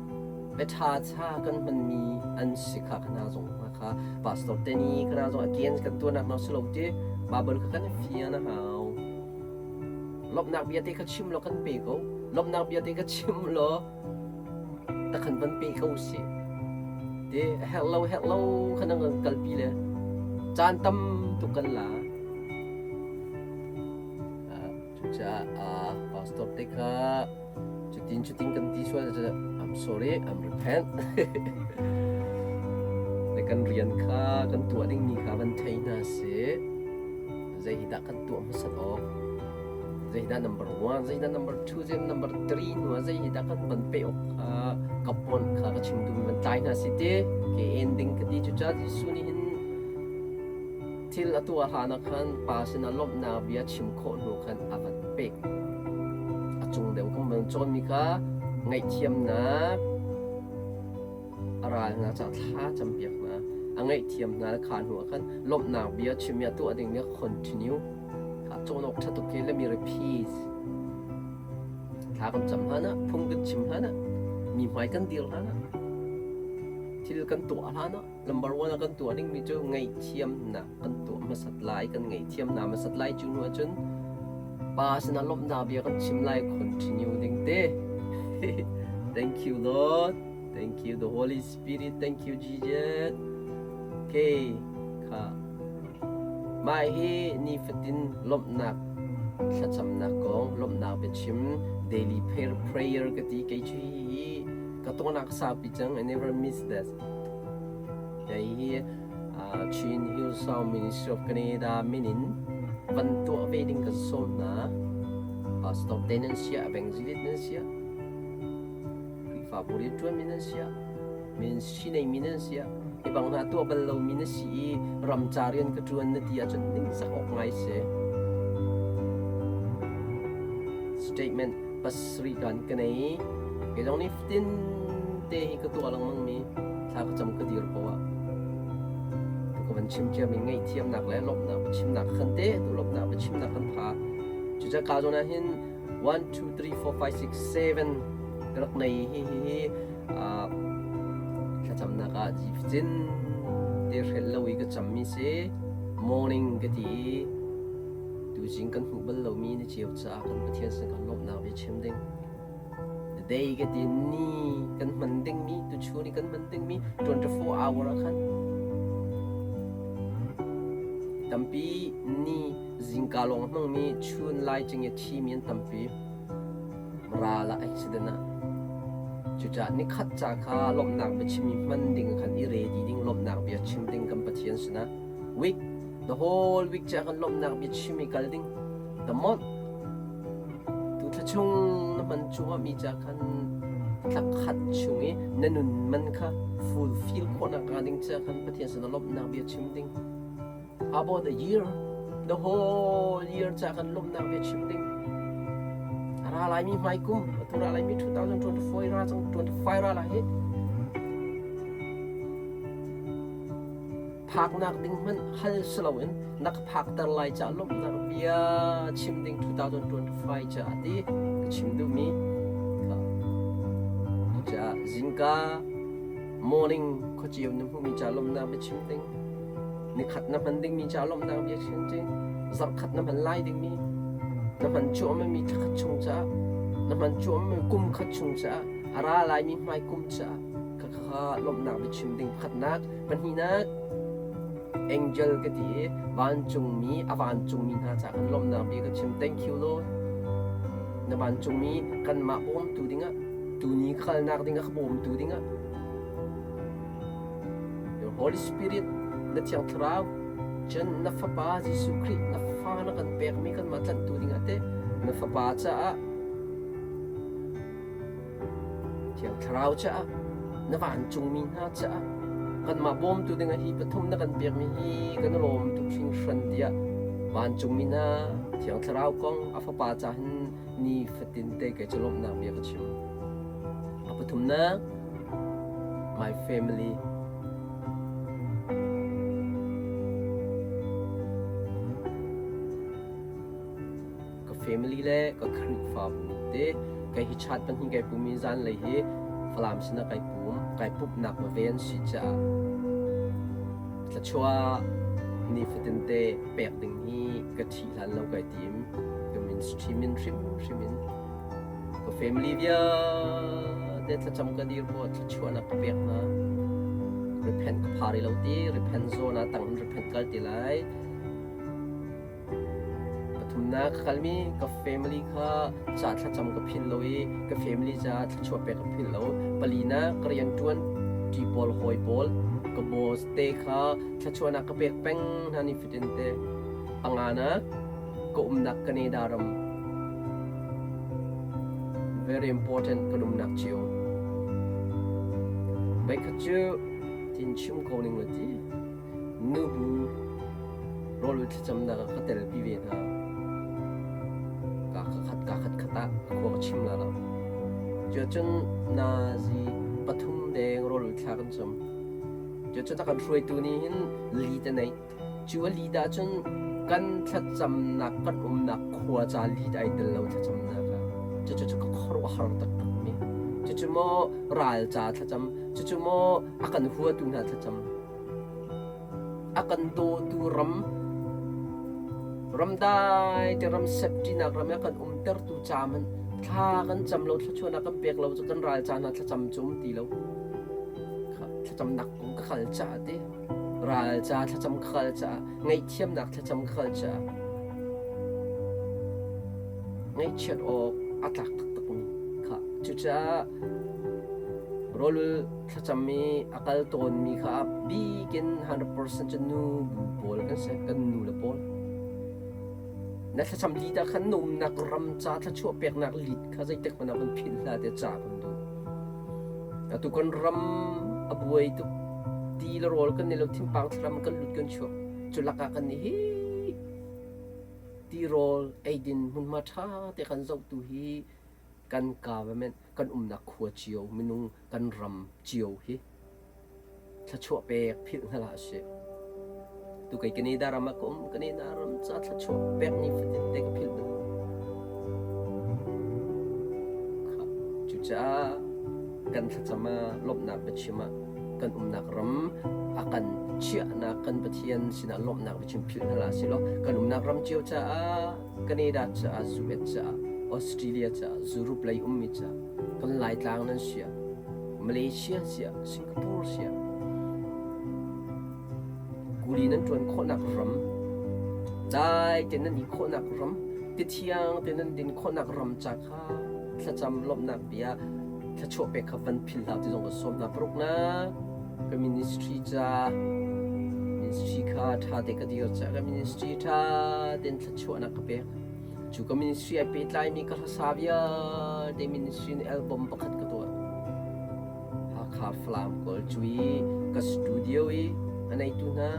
bia ṭha cha kan hmanmi an si kha kana zong hna kha pastor te ni kana zong against kan tuahnak hna si lo ti Bible kha kan fian a hau. Lawmhnak bia te kha chim law kan pe ko. Lawmhnak bia te kha chim law takhan van pe ko sih. Te herh lo herh lo khan an kan kalpi le caan tam tuk kan la. Cucaah pastor te kha cutin cutin kan ti sual cu I'm sorry, I'm repent. Le kan rian kha kan tuah dingmi kha van thei hna sih. Zei hi dah kan tuah hmasat awk? Zei dah number one, zei dah number two, zei number three hnu ah zei hi dah kan van pe awk kha ka pon kha ka chim duhmi van tlai hna si ti ke ending ka ti cucaah Jesuh nih hin thil a tuah hlan ah khan pa sinah lawmhnak bia chim khawh hnu khan a van pek. A cung deuh kan van cawnmi kha ngaihthiamnak a ral hna caah thla campiak hna. A ngaihthiam hna le kha hnu ah khan lawmhnak bia chim i a tuah dingmi a continue. Kha cawn awk ṭha tuk khi let me repeat. Thla kan cam hlan ah, phung kan chim hlan ah, mi hmai kan dir hlan ah. Thil kan tuah hlan ah number one ah kan tuah dingmi cu ngaihthiamnak kan tuah hmasat lai, kan ngaihthiamnak hmasat lai. Cu hnu ahcun Pa sinah lawmhnak bia kan chim lai, continue ding te. Thank you Lord. Thank you the Holy Spirit. Thank you Jesus. Okay, kha mah hi nifatin lawmhnak thlacamnak kong lawmhnak biachim daily prayer prayer ka ti kei cu hi ka tuahnak saupi cang. I never miss that. Kei hi Chin Hillsong Ministry of Canada min in van tuah ve ding kan sawm hna. Pastor te nan sia, evangelist nan sia, Khrihfabu rianṭuanmi nan sia, ministry neimi nan sia, hi bang hna tuah bal lomi na si i ramca rian ka ṭuan na ti ahcun ningzak awk ngai si. Statement pasarih kan ka nei. Kei zong nih fatin te hi ka tuah lengmang mi thla ka cam ka dir ko ah tu ka van chim ciami ngaihthiamnak le lawmhnak biachimnak khan te tu lawmhnak biachimnak kan pha. Cucaah ka zawn ah hin 1 2 3 4 5 6 7 ka rak nei hi hi hi thlacamnak ah jifcin te hrel lo i ka cammi si morning ka ti i tuzing kan hmuh bal lomi ni cio caah kan Pathian sin kan lawmhnak bia chim ding. The day ka ti ni kan hman dingmi tuchun i kan hman dingmi 24 hour ah khan tampi ni zingka lawng hmangmi chun lai cing i thimi an tampi ral ah accident ah cucaah nikhat ca kha lawmhnak biachim i hman ding khan i ready ding lawmhnak bia chim ding kan Pathian sinah week the whole week ca kan lawmhnak bia chim i kal ding the month tu thla chung na hman cuahmah mi ca khan thla khat chung i na nun man kha fulfill khawhnak hnga ding ca khan Pathian sinah lawmhnak bia chim ding. About the year, the whole year ca kan lawmhnak bia chim ding. A ra laimi hmai kum, atu ra laimi 2024 ra cang 25 ra lai hi. Phaknak ding hmanh hal si loin na ka phakter lai ca lawmhnak bia chim ding 2025 ca ti ka chim duhmi. Cucaah zingka morning khuaceu na hmuhmi ca lawmhnak bia chim ding. Nikhat na hman dingmi ca lawmhnak bia chim ding. Zarhkhat na hman lai dingmi na hman cuahmahmi thlakhat chung caah na hman cuahmahmi kum khat chung caah a ra laimi hmai kum caah khakha lawmhnak biachim ding pakhatnak pahnihnak angel ka ti i vancungmi a vancungmi hna caah kan lawmhnak bia ka chim. Thank you Lord, na vancungmi kanmah bawmtu dingah tuni khalnak dingah ka bawmtu dingah your Holy Spirit, na Thiang Thlarau, cun na Fapa Jesuh Khrih na fa na kan pekmi kanmah tlanhtu dingah teh na Fapa caah Thiang Thlarau caah na vancungmi hna caah kanmah bawmtu dingah hi pathum na kan pekmi hi kan i lawm tuk hringhran tiah vancungmi hna Thiang Thlarau kong a Fapa caah hin nifatin te kei cu lawmhnak bia ka chim. A pathumnak my family. Ka family le ka Khrihfabu te kai hi chat pahnih kai pum i zanlei hi Falam sinah kai pum kai pumhnak va ve an si caah thluachuah nifatin te pek ding hi ka ṭhih hlan lo kai tim ka ministry min hrimhrim in ka family vialte thlacam ka dir ko thluachuahnak ka pek hna. Repent ka phari lo ti repent zawn ah tang in repent kal ti lai. Pathumnak ka kalmi ka family kha ca thlacam ka philh lo i ka family caah thluachuah pek ka philh lo. Palinak ka rianṭuan ṭi pawl hawi pawl ka boss te kha thluachuahnak ka pek peng hna nifatin te. Panganak ka umnak Canada ram very important kan umnak cio. Voikhat cu tin chim ko ning la ti. Nubu rawl thlacamnak ah ka telpi ve hna. Kaa khat kaa khat khat ah khua ka chim la lo. Cuacun nazi pathum deng rawl thla kan cam. Cuacun a kan hruaitu nih hin lead a neih. Cu a lead ahcun kan thlacamnak kan umnak khua ca lead ai tel lo thlacamnak ah. Cucu ka khuaruahhar taktak mi. Cucu maw ral ca thlacam, cucu maw a kan huatu hna thlacam. A kan dawtu ram, ramdai te ram septinak ram i a kan umtertu ca hmanh thla kan cam lo, thluachuahnak kan pek lo cu kan ral ca hna thlacam cu um ti lo. Thlacamnak kong ka kal caah ti, ral ca thlacam ka kal caah, ngaihthiamnak thlacam ka kal caah, ngaihchiat awk a tlak taktakmi kha. Cucaah rawlul thlacam i a kal tawnmi kha a bikin 100% cu nu bu pawl kan si, kan nu le pawl. Na thlacam lit ah khan na umnak ram ca thluachuah peknak lit kha zeitik hmanh ah van philh hlah tiah ca kan duh. Atu kan ram a buai tuk. Ti le rawl kan nei lo, thinpang thlam kan lut kan chuak. Cu lakah kan nih hi tirawl eidin hmunhma ṭha te kan zohtu hi kan government kan umnak khua cio minung kan ram cio hi thluachuah pek philh hna hlah sih. Tu kei Canada ram ah ka um Canada ram ca thluachuah pek ni fatin te ka philh bal. Cucaah kan thlacam ah lawmhnak biachim ah kan umnak ram a kan chiahnak kan Pathian sinah lawmhnak biachim philh hna hlah sih law kan umnak ram cio caah Canada caah US caah Australia caah Europe lei ummi caah kan Laitlang nan sia Malaysia sia Singapore sia kuli nan ṭuan khawhnak ram dai te nan i khawhnak ram ti thiang te nan din khawhnak ram ca kha thlacam lawmhnak bia thluachuah pek kha van philh hlah ti zong ka sawm hna. Paruknak ka ministry ca ministry kha ṭha te ka dir ca ka ministry ṭha tein thluachuahnak ka pek. Cu ka ministry ai pehtlaimi ka hlasa vialte ministry in album pakhat ka tuah. Hakha Falam Kawl cu i ka studio i a neitu hna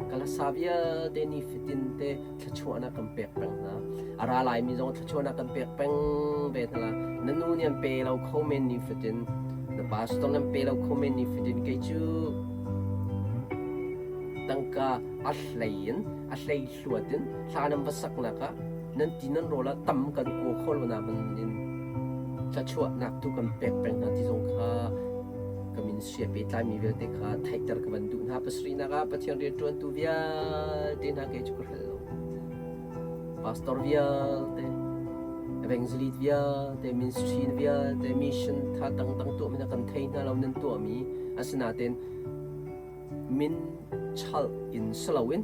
ka hlasa vialte nifatin te thluachuahnak kan pek peng hna. A ra laimi zong thluachuahnak kan pek peng ve hna la. Na nu nih an pe lo kho men nifatin, na pastor nih an pe lo kho men nifatin kei cu tangka a hlei in a hlei hluat in hla nan va saknak ah nan ti nan rawl ah tam kan kaw kho lo na in thluachuahnak tu kan pek peng hna ti zong kha ka ministry a pehtlaimi vialte kha theihter ka van duh hna. Pasarihnak ah Pathian rianṭuantu vialte hna kei cu ka hrelh lo. Pastor vialte, evangelist vialte, ministry vialte, mission tha dangdang tuahmi hna kan thei hna lo nan tuahmi asinain min chalh in si loin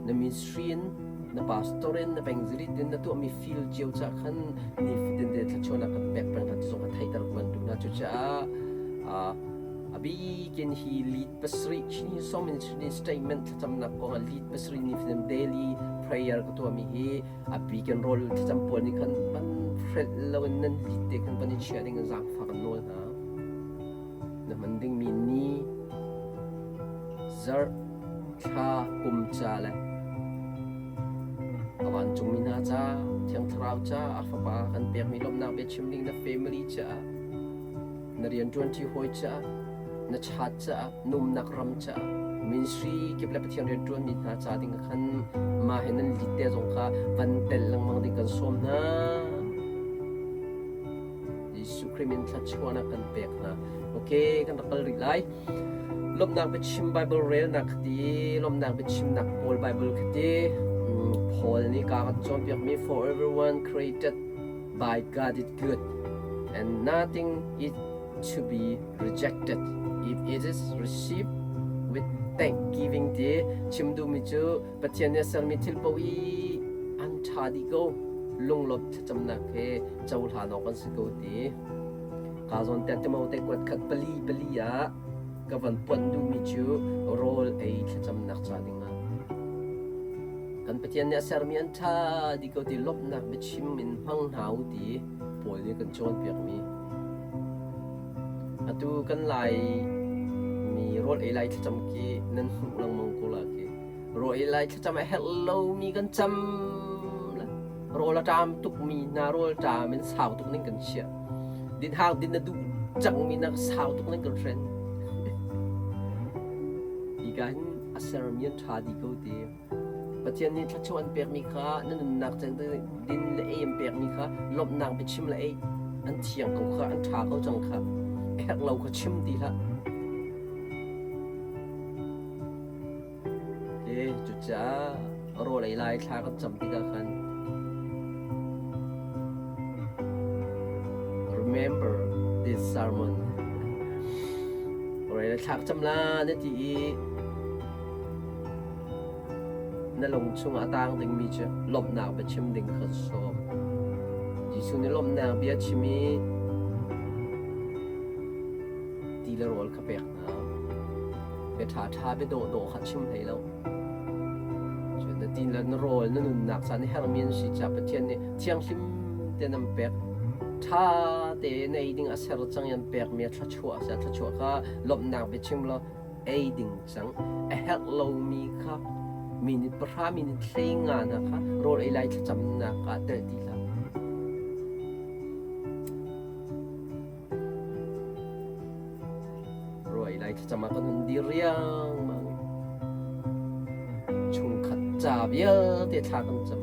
na ministry in na pastor in na evangelist in na tuahmi field cio ca khan nifatin te thluachuahnak kan pek peng hna ti zong kha theihter ka van duh hna. Cucaah a bikin hi lead pasarih Chin Song Ministry statement thlacamnak kong ah lead pasarih nifatin daily prayer ka tuahmi hi a bikin rawl thlacam pawl nih khan van hrelh loin nan lead te khan van i chia ding in zaangfah kan nawl hna. Na hman dingmi ni, zarh, thla, kum ca le a vancungmi hna ca, Thiang Thlarau ca, a Fapa kan pekmi lawmhnak biachim ding na family caah, na rianṭuanṭi hawi caah, na chat caah, na umnak ram caah, ministry kip le Pathian rianṭuanmi hna ca ding khan mah he nan lit te zong kha van tel lengmang ding kan sawm hna. Jesuh Khrih min thluachuahnak kan pek hna. Okay, kan rak kal rih lai. Lawmhnak biachim Bible relnak khati, lawmhnak biachimnak pawl Bible khati, Paul nih ka kan cawnpiakmi for everyone created by God is good and nothing is to be rejected if it is received with thanksgiving ti chim duhmi cu Pathian nih a sermi thil paoh i an ṭha dih ko lunglawmh thlacamnak he cohlan awk an si ko ti ka zawn te Timote kuat khat pali pali ah ka van puanh duhmi cu rawl ei thlacamnak ca dingah kan Pathian nih a sermi an ṭha dih ko ti lawmhnak biachim in hmang hna u ti Paul nih kan cawnpiakmi atu kan lai mi rawl ei lai thlacam khi nan hmuh lengmang ko la khi Rawl ei lai thlacam a herh lomi kan cam le rawl a ṭam tukmi hna rawl ṭam in sau tuk ning kan chiah. Dinhang din na duh cangmi nak sau tuk ning kan hren. Hika hin a sermi an ṭha dih ko ti. Pathian nih thluachuah an pekmi kha na nunnak din le ei an pekmi kha lawmhnak biachim le ei. An thiang ko kha, an ṭha ko cang kha. A herh lo kha chim ti hlah. Te cucaah rawl ei lai thla kan cam tikah khan remember this sermon. Rawl ei lai thla ka cam la na ti i na lung chungah a tang dingmi cu lawmhnak bia chim ding kha sawm. Jesuh nih lawmhnak bia chim i ti le rawl kha pek hna. Bia ṭhaṭha bia dawhdawh kha chim hlei lo. Cun na ti le na rawl na nunnak ca na herhmi an si caah Pathian nih thianghlim tein an pek. Ṭha tein ei ding a ser cang i an pekmi a thluachuah a si. A thluachuah kha lawmhnak bia chim law ei ding cang. A herh lomi kha minute pahra minute 15 hna kha rawl ei lai thlacamnak ah telh ti hlah. Ruai lai thlacam ah kan hun dir riangmang i chungkhat ca vialte thla kan cam.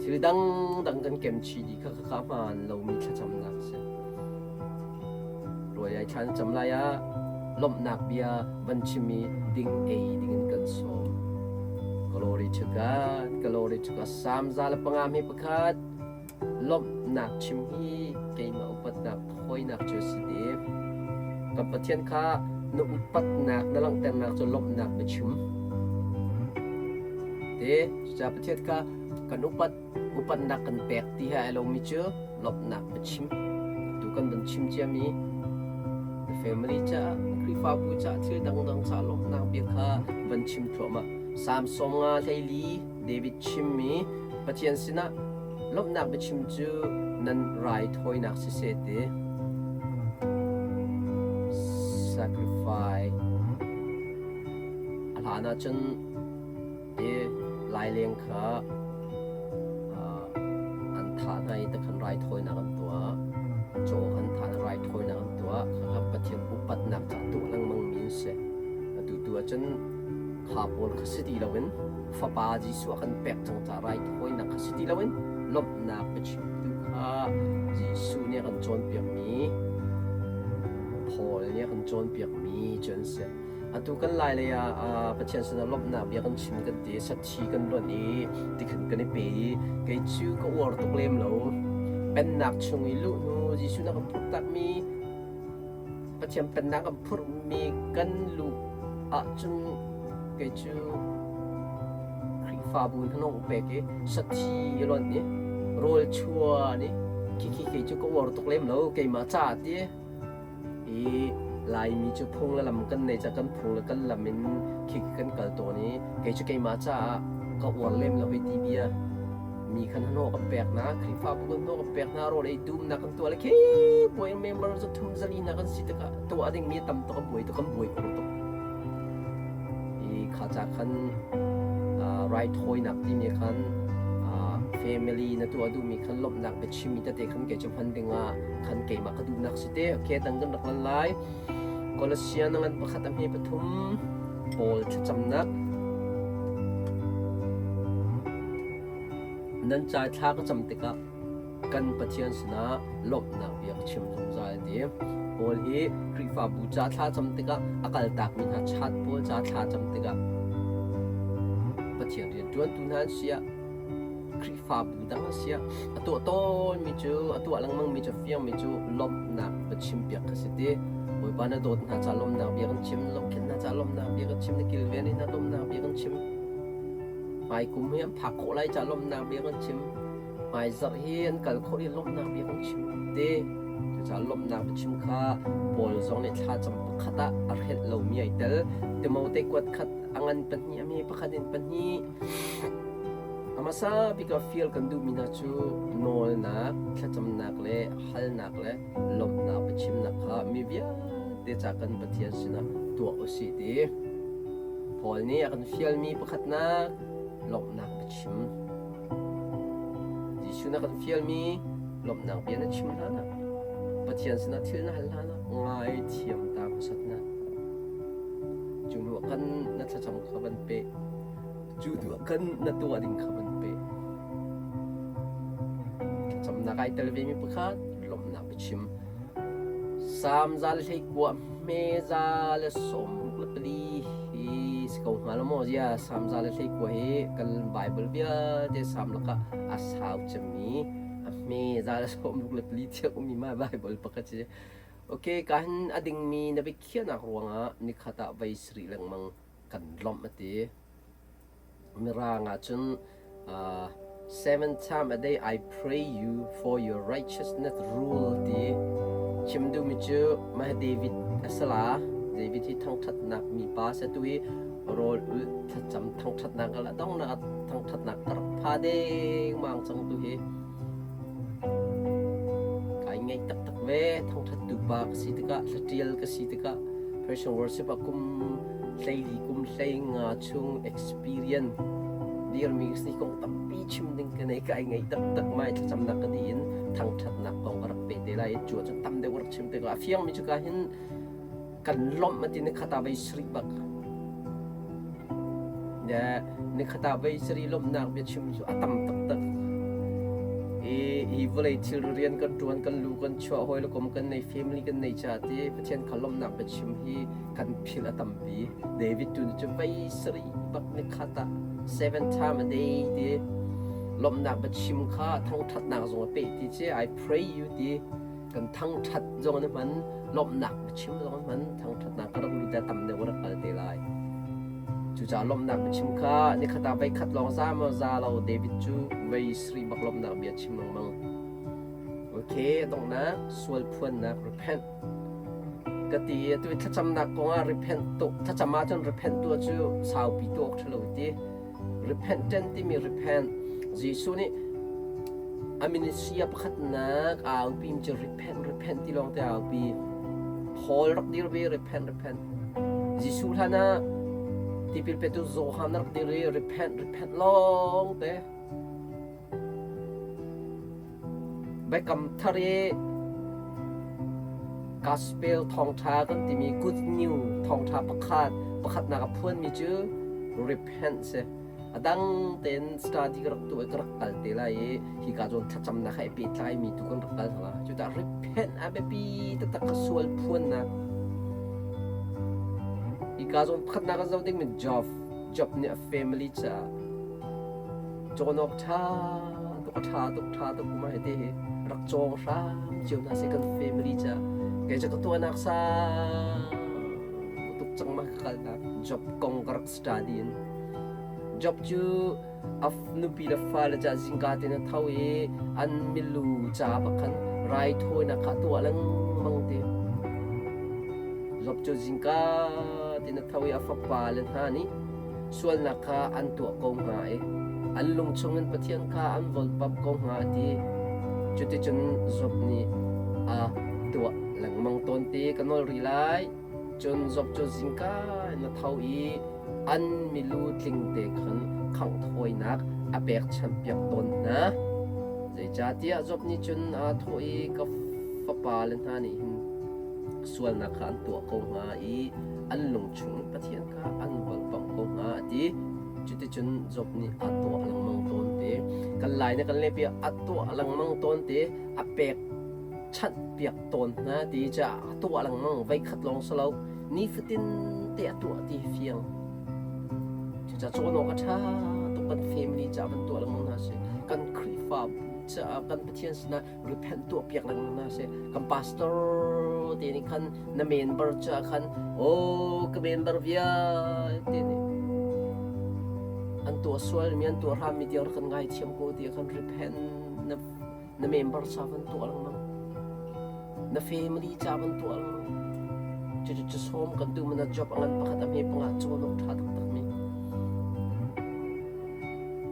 Thil dangdang kan kem chih dih kha khakha hmaan lomi thlacamnak a si. Ruai ai thla na cam lai ah lawmhnak bia van chim i ding ei dingin kan sawm. Glory to God, glory to God. Psalm 105 hi pakhat Lawmhnak chim hi keimah upatnak thawinak cu a si te. Kan Pathian kha na upatnak na langhternak cu lawmhnak biachim. Te, cucaah Pathian kha kan upat upatnak kan pek ti he ai lomi cu lawmhnak biachim. Tu kan van chim ciami na family caah, na Khrihfabu caah thil dangdang caah lawmhnak bia kha van chim thluahmah. Psalm 54 David chimmi Pathian sinah lawmhnak biachim cu nan raithawinak siseh ti. Sacrifice. A hlan ahcun hi laileng kha an thah hna i takhan raithawinak an tuah. Caw an thah i raithawinak an tuah. Khakha Pathian upatnak ca tuah lengmang mi an si. Atu tu ahcun kha pawl kha si ti loin Fapa Jesuh a kan pek cang caah raithawinak kha si ti loin lawmhnak biachimtu kha Jesuh nih a kan cawnpiakmi Paul nih a kan cawnpiakmi cu an si. Atu kan lai lei ah Pathian sinah lawmhnak bia kan chim kan ti, sathi kan luanh i tikhan kan i pe i kei cu ka uar tuk lem lo. Pennak chung i luh hnu Jesuh na kan phurhtakmi Pathian pennak an phurhmi kan luh ahcun kei cu Khrihfabu hnawng pek i sathi i lonh i rawl chuan i khikhi kei cu ka uar tuk lem lo keimah caah ti i Laimi cu phung le lam kan nei ca kan phung le kan lam in khikhi kan kal tawn i kei cu keimah caah ka uar lem lo hei ti bia. Mi khan hnawh kan pek hna, Khrihfabu kan hnawh kan pek hna, rawl ei dumnak kan tuah le khi puai member za thum zali hna kan si tikah tuah dingmi tam tuk a buai tuk kan buai khur tuk. I kha ca khan raithawinak timi khan family na tuah duhmi khan lawmhnak biachimmi tete khan kei cu hman dingah khan keimah ka duhnak si te. Okay, dang kan rak lan lai. Kolosian ngan pakhat a hme pathum Paul thlacamnak Nan ca thla ka cam tikah kan Pathian sinah lawmhnak bia ka chim zungzal a ti. Paul hi Khrihfabu ca thla cam tikah a kaltakmi hna chat pawl ca thla cam tikah Pathian rianṭuantu hna an si ah Khrihfabu dang a si ah a tuah tawnmi cu a tuah lengmangmi cu fiangmi cu lawmhnak va chimpiak kha si ti. Bawipa na dawt hna ca lawmhnak bia kan chim, zohkhenh hna ca lawmhnak bia kan chim, na kilven hna lawmhnak bia kan chim. Hmaikum hi an phak khawh lai ca lawmhnak bia kan chim. Hmaizarh hi an kal khawh i lawmhnak bia kan chim te. Cucaah lawmhnak biachim kha Paul zong nih thlacam pakhat ah a hrelh lomi ai tel. Timote kuat khat a ngan pahnih a hme pakhat in pahnih. A hmasa bik ah fial kan duhmi hna cu nawlnak, thlacamnak le halnak le lawmhnak biachimnak kha mi vialte ca kan Pathian sinah tuah u sih ti. Paul nih a kan fialmi pakhatnak lawmhnak biachim. Jesuh na kan fialmi lawmhnak bia na chim hlanah Pathian sinah thil na hal hlanah ngaithiam ta hmasat na. Cu hnu ah kan na thlacam kha van pe. Cu hnu ah kan na tuah ding kha van pe. Thlacamnak ai tel vemi pakhat. Lawmhnak biachim. Salm 121 hme 124 hi si ko hnga lo maw? Zia Salm 121 hi kan Bible vialte Salm lakah a sau cemmi a hme 164 tiang ummi ma Bible pakhat si. Ok, ka hin a dingmi na biakhiahnak ruangah nikhat ah voi sarih lengmang kan lawmh a ti. Mirang ahcun seven time a day I pray you for your righteousness rule ti chim duhmi cu mah David a si la. David hi thangṭhatnak mipa a si. Tu hi rawl ulh thlacam thangṭhatnak a donghnak ah thangṭhatnak ka rak pha dengmang cang tu hi. Kai ngaih taktak ve. Thangṭhattu pa ka si tikah, thlaṭial ka si tikah Christian worship ah kum 14 kum 15 chung experience dirmi si kong tampi chim ding ka nei kai ngei taktak mai thlacamnak ka di in thangṭhatnak kong ka rak pe te lai cu cu tam deuh rak chim te ko a fiang mi cu ka hin kan lawmh ati ni khata vei sri bak ne ni khata vei sri lawmhnak bia chim cu a tam taktak i hi vawlei thil rian kan ṭuan kan lu kan chuah hawi le kom kan nei family kan nei cha ti Pathian kha lawmhnak bia chim hi kan philh a tampi. David tu nih cu vei sarih bak nikhat ah seven time a day ti lawmhnak biachim kha thangṭhatnak zong a peh ti ci I pray you ti kan thangṭhat zong an hman lawmhnak biachim zong an hman thangṭhatnak ka rak lut tam deuh rak kal te lai. Cucaah lawmhnak biachim kha nikhat ah voikhat lawng za maw za lo David cu vei sarih bak lawmhnak bia chim lengmang. Okay, donghnak sual phuannak repent Ka ti i atu i thlacamnak kongah repent tu thlacam ahcun repent tuah cu saupi tuah awk ṭhalo ti. Repentant timi repent Jesuh nih a ministry a pakhatnak aa aupi mi cu repent repent ti lawng te aa aupi. Paul rak dir ve repent repent. Jesuh hlan ah tipil petu Johan rak dir i repent repent lawng te. Biakam Thar i Gospel thawngṭha kan timi good news thawngṭha pakhat pakhatnak a phuanmi cu repent si. A dang tein study ka rak tuah i ka rak kal te lai i hika zawn thlacamnak he i pehtlaimi tu kan rak kal hna. Cucaah repent a biapi taktak ka sual phuannak. Hika zawn pakhatnak kan zoh dingmi Job. Job nih a family caah Cawn awk ṭha tuk a ṭha tuk ṭha tuk ma hiti hi rak cawng hram cio hna sih kan family caah kei cu ka tuahnak sang tuk cang ma ka kalnak job kong ka rak study in job cu a nupi le fale ca zingka te na tho i an milu ca pakhan raithawinak kha tuah lengmang ti job cu zingka te na tho i a fapa le hna nih Sualnak kha an tuah ko hnga i an lung chungin Pathian kha an volpamh ko hnga a ti. Cuticun Job nih a tuah lengmang tawn ti ka nawl rih lai. Cun Job cu zingka in a tho i an milu tlingte khan khangh thawinak a pekchanhpiak tawn hna. Zeicahtiah Job nih cun aa thawh i ka fapale hna nih hin sualnak kha an tuah ko hnga i an lung chung Pathian kha an volhpamh ko hnga a ti. Cuticun Job nih a tuah lengmang tawn te. Kan lai na kan lehpi a tuah lengmang tawn te, a pek chanh piak tawn hna ti caah a tuah lengmang voikhat lawng si lo nifatin te a tuah ti fiang. Cucaah cawn awk a ṭha tuk kan family caah van tuah lengmang hna sih. Kan Khrihfabu caah kan Pathian sinah repent tuah piak lengmang hna sih. Kan pastor te nih khan na member caah khan oh ka member vialte nih an tuah sualmi an tuah hrammi tiang rak kan ngaithiam ko ti khan repent na na member ca van tuah lengmang na family ca van tuah lengmang cucu cu sawm kan duh na job a ngan pakhat a hme panga cawn awk ṭha taktak mi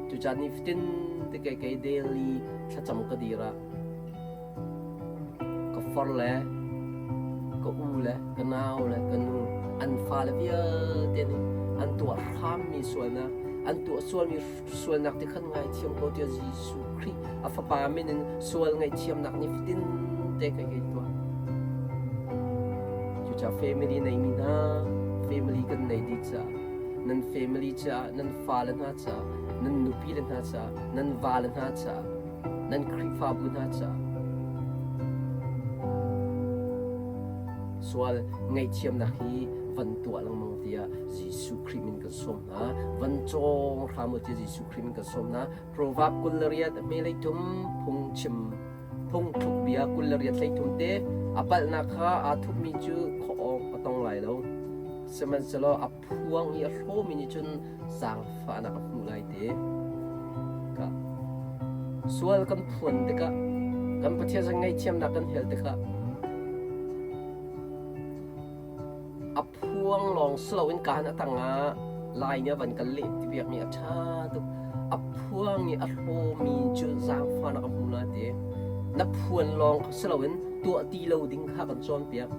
cucaah nifatin te kei kei daily thlacam ka dir ah Ka far le ka u le ka nau le ka nu an fale vialte nih an tuah hrammi sualnak an tuah sualmi sualnak ti khan ngaithiam ko tiah Jesuh Khrih a fapa min in sual ngaihthiamnak nifatin te kai kai tuah. Cucaah family neimi hna family kan nei dih caah nan family caah nan fale hna caah nan nupi le hna caah nan vale hna caah nan Khrihfabu hna caah. Sual ngaihthiamnak hi van tuah lengmang tiah Jesuh Khrih min kan sawm hna. Van cawng hram u tiah Jesuh Khrih min kan sawm hna. Proverb 28 hmelei thum phungchim phungthluk bia 28 hlei thum te a palhnak kha aa thupmi cu khuaawng a tong lai lo. Sihmanhsehlaw a phuang i a hlawmi nih cun zaangfahnak a hmuh lai te. Ka sual kan phuan tikah kan Pathian sin ngaihthiamnak kan hel tikah a phuang lawng si loin kaan a tangah lai nih a van kan leh ti piakmi a ṭha tuk. A phuang i a hlawmi cu zaangfahnak a hmu lai ti. Na phuan lawng si loin tuah ti lo ding kha kan cawnpiak.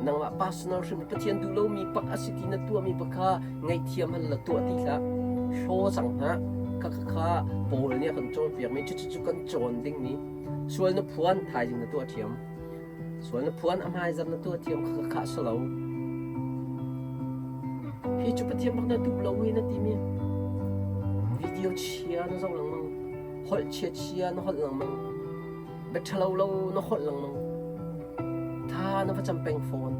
Nangmah personal hrim Pathian duh lomi pak a si ti na tuahmi pak kha ngaihthiam hal la tuah ti hlah. Hlaw cang hlah. Kha kha kha Paul nih a kan cawnpiakmi cucu kan cawn dingmi sual na phuan thaizing na tuah ṭhiam. Sual na phuan a hmaizar na tuah thiam kha kha si lo. Hi cu Pathian bak na duh lo i na timi video chia na zoh lengmang, holh chia chia na holh lengmang, bia ṭhalo lo na holh lengmang, tha na va cam peng fawn.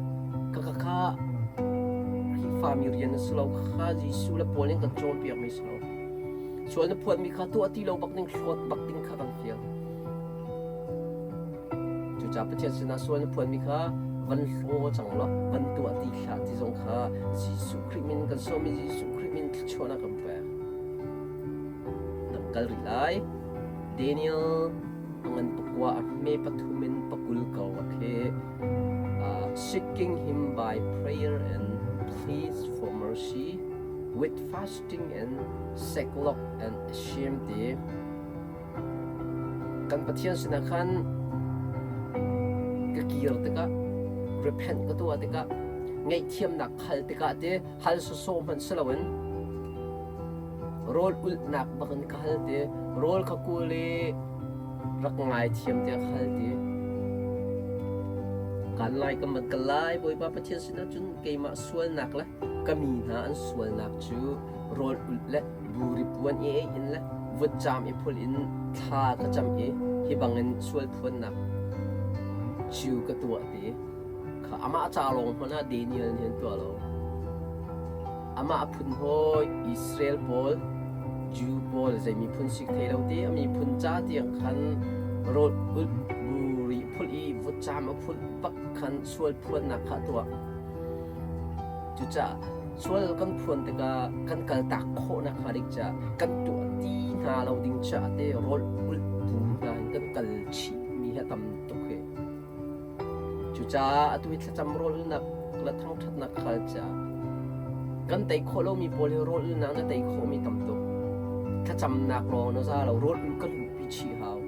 Kha kha kha Khrihfami rian na si lo, kha Jesuh le Paul nih kan cawnpiakmi si lo. Sual na phuanmi kha tuah ti lo bak ding, hlawt bak ding kha kan fial. Cucaah Pathian sinah sual na phuanmi kha van hlaw cang law van tuah ti hlah ti zong kha Jesuh Khrih min kan sawm i Jesuh Khrih min thluachuahnak kan pek. Dang kal rih lai. Daniel a ngan pakua a hme pathum in pakul ko a khi seeking him by prayer and pleas for mercy with fasting and sackcloth and shame ti Kan Pathian sinah khan ka kir tikah, repent ka tuah tikah, ngaihthiamnak hal tikah te hal sawsawh hmanh si loin rawl ulhnak bak in ka hal te, rawl kha kawl i rak ngaithiam tiah ka hal te. Kan lai ka man ka lai Bawipa Pathian sinah cun keimah sualnak le ka mi hna an sualnak cu rawl ulh le buri puan i ei in le vutcaam i phul in thla ka cam i hi bangin sual phuannak cu ka tuah ti kha amah ca lawng hmanh ah Daniel nih an tuah lo. Amah a phun hawi Israel pawl, Jew pawl zei miphun sik thei lo ti a miphun ca tiang khan rawl ulh buri phulh i vutcaam a phulh bak khan sual phuannak kha a tuah. Cucaah sual kan phuan tikah kan kaltak khawhnak hnga ding caah kan tuah ti hna lo ding caah te rawl ulh bu hna in kan kal chihmi hi a tam tuk hi. Cucaah atu hi thlacam rawl ulnak le thangṭhatnak khal caah kan tei khawh lomi pawl hi rawl ulnak na tei khawhmi tam tuk. Thlacamnak lawng na za lo, rawl ul ka luhpi chih hau.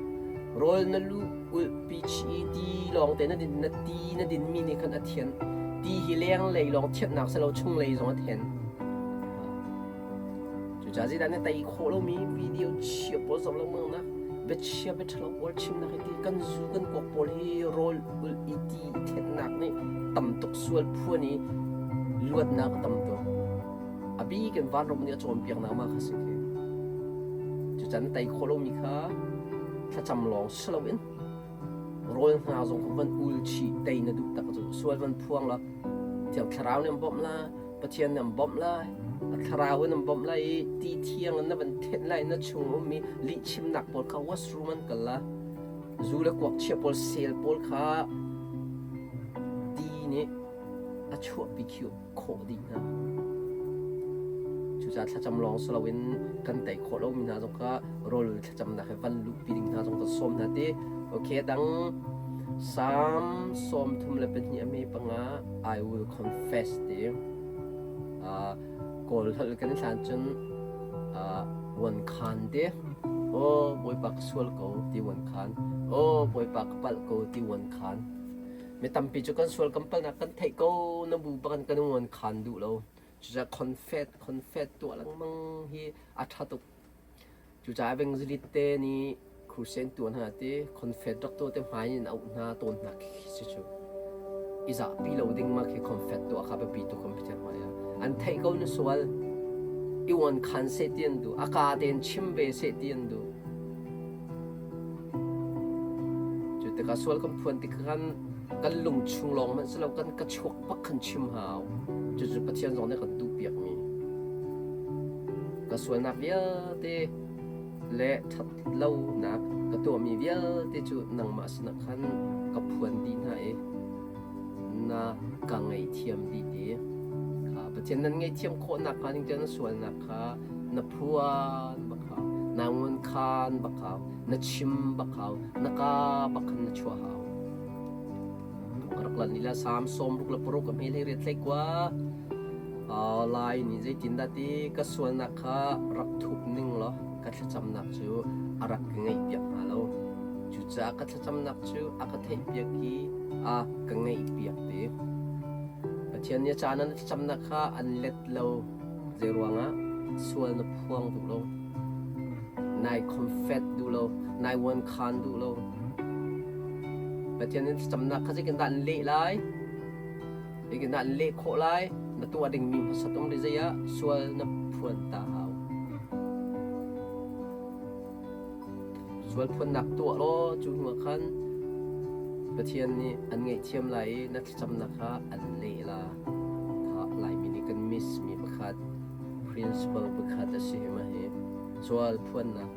Rawl na luh ulhpi chih i ti lawng te na din na ti na dinmi nih khan a thian. Ti hi lenglei lawng thianhnak si lo chunglei zong a then. Cucaah zeidah na tei khawh lomi video chia pawl zoh lengmang nak biachia biaṭhalo pawl chimnak hi ti kan zu kan kuak pawl hi rawl ulh i ti i thennak nih tam tuk sual phuan i luatnak a tam tuk. A bik in vanram nih a cawnpiaknak mah kha si khi. Cucaah na tei khawh lomi kha thlacam lawng si loin rawl hna zong kha van ul chih tei na duh tak cu sual van phuang la Thiang Thlarau nih an bawmh la Pathian nih an bawmh lai a thlarau in an bawmh lai i ti thiang in na van thenh lai na chung ummi lihchimnak pawl kha washroom an kal la zu le kuak chia pawl sel pawl kha ti nih a chuahpi khiu khawh dih hna. Cucaah thlacam lawng si loin kan tei khawh lomi hna zong kha rawl thlacamnak he van luhpi ding hna zong kan sawm hna ti. Okay, dang Psalm 32 a me panga I will confess ti. Kawl holh kan hlan cun wan khan ti. Oh Bawipa ka sual ko ti wan khan. Oh Bawipa ka palh ko ti wan khan. Mi tampi cu kan sual kan palhnak kan theih ko na bu bak in kan uan khan duh lo. Cucaah confess confess tuah lengmang hi a ṭha tuk. Cucaah evangelist te nih crusade tuah hna ti confess rak tuah te hmai in auh hna tawn hna khi si cu. I zahpi lo ding ma khi confess tuah kha biapi tuk kan Pathian hmai ah. An theih ko na sual. I uan khan seh ti an duh. A kaa tein chim ve seh ti an duh. Tikah sual kan phuan tik khan kan lung chung lawng hmanh si lo kan ka chuak bak khan chim hau. Cucu Pathian zong nih kan duhpiak mi. Ka sualnak vialte le ṭhat lonak ka tuahmi vialte cu nangmah sinah khan ka phuan dih hna i na ka ngaihthiam dih ti. Kha Pathian nan ngaihthiam khawhnak hnga ding tiah na sualnak kha na phuan bak hau, naa ngunkhan bak hau, na chim bak hau, na ka bak khan na chuah hau. Ka rak lan lila Salm 66 a hme hlei riat hlei kua. Lai nih zeitindah ti ka sualnak kha rak thup ning law ka thlacamnak cu a rak ka ngaihpiak hnga lo. Cucaah ka thlacamnak cu a ka theihpiak i a ka ngaihpiak ti. Pathian nih a caan ah na thlacamnak kha an let lo. Zeiruangah sual na phuang duh lo. Nai confess duh lo. Nai uankhan duh lo. Pathian nih thlacamnak kha zeitindah an leh lai? Zeitindah an leh khawh lai? Na tuah dingmi hmasat um rih zei ah sual na phuan ta hau. Sual phuannak tuah law cu hnuah khan Pathian nih an ngaihthiam lai i na thlacamnak kha an leh la. Kha Laimi nih kan miss mi pakhat principle pakhat a si hi ma hi sual phuannak.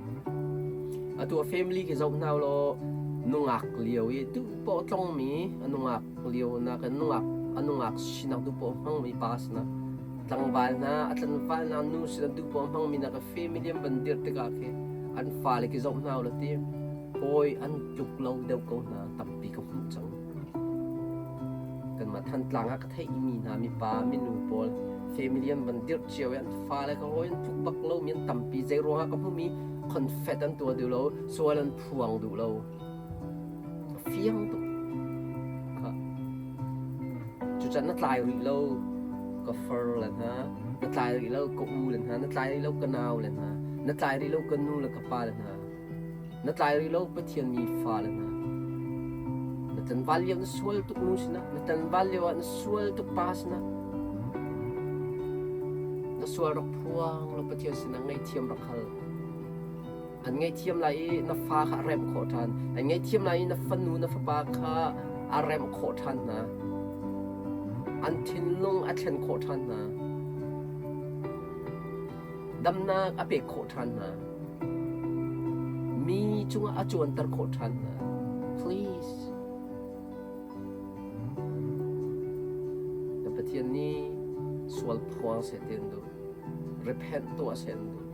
Atu a family khi zoh hna law nungak lio i duh poh tlongmi a nungak lio nak in nungak a nungak sinak duh poh hmangmi pa sinak tlangval hna a tlangval hna nu sinak duh poh hmangmi nak family an van dirh tikah khi an fale khi zoh hna ulaw ti hawi an tluk lo deuh ko hna tampi ka hmuh cang. Kanmah Thantlang ah ka theihmi hna mipa minu pawl family an van dirh cio i an fale ka hawi an tluk bak lomi an tampi. Zei ruangah ka hmuhmi confet an tuah duh lo, sual an phuang duh lo. A fiang tuk. Kha. Cucan na tlai rih lo ka far le hna, na tlai rih lo ka u le hna, na tlai rih lo ka nau le hna, na tlai rih lo ka nu le ka pa le hna. Na tlai rih lo Pathian mi fale hna. Na tlanval lio na sual tuk nu sinah, na tlanval lio ah na sual tuk pa sinah, na sual rak phuang law Pathian sinah ngaihthiam rak hal. An ngaihthiam lai i na fa kha a remh khawh ṭhan. An ngaihthiam lai i na fanu na fapa kha a remh khawh ṭhan hna. An thinlung a thlen khawh ṭhan hna. Damnak a pek khawh ṭhan hna. Mi cungah a cuanter khawh ṭhan hna. Please. Na Pathian nih sual phuang seh ti an duh. Repent tuah seh an duh.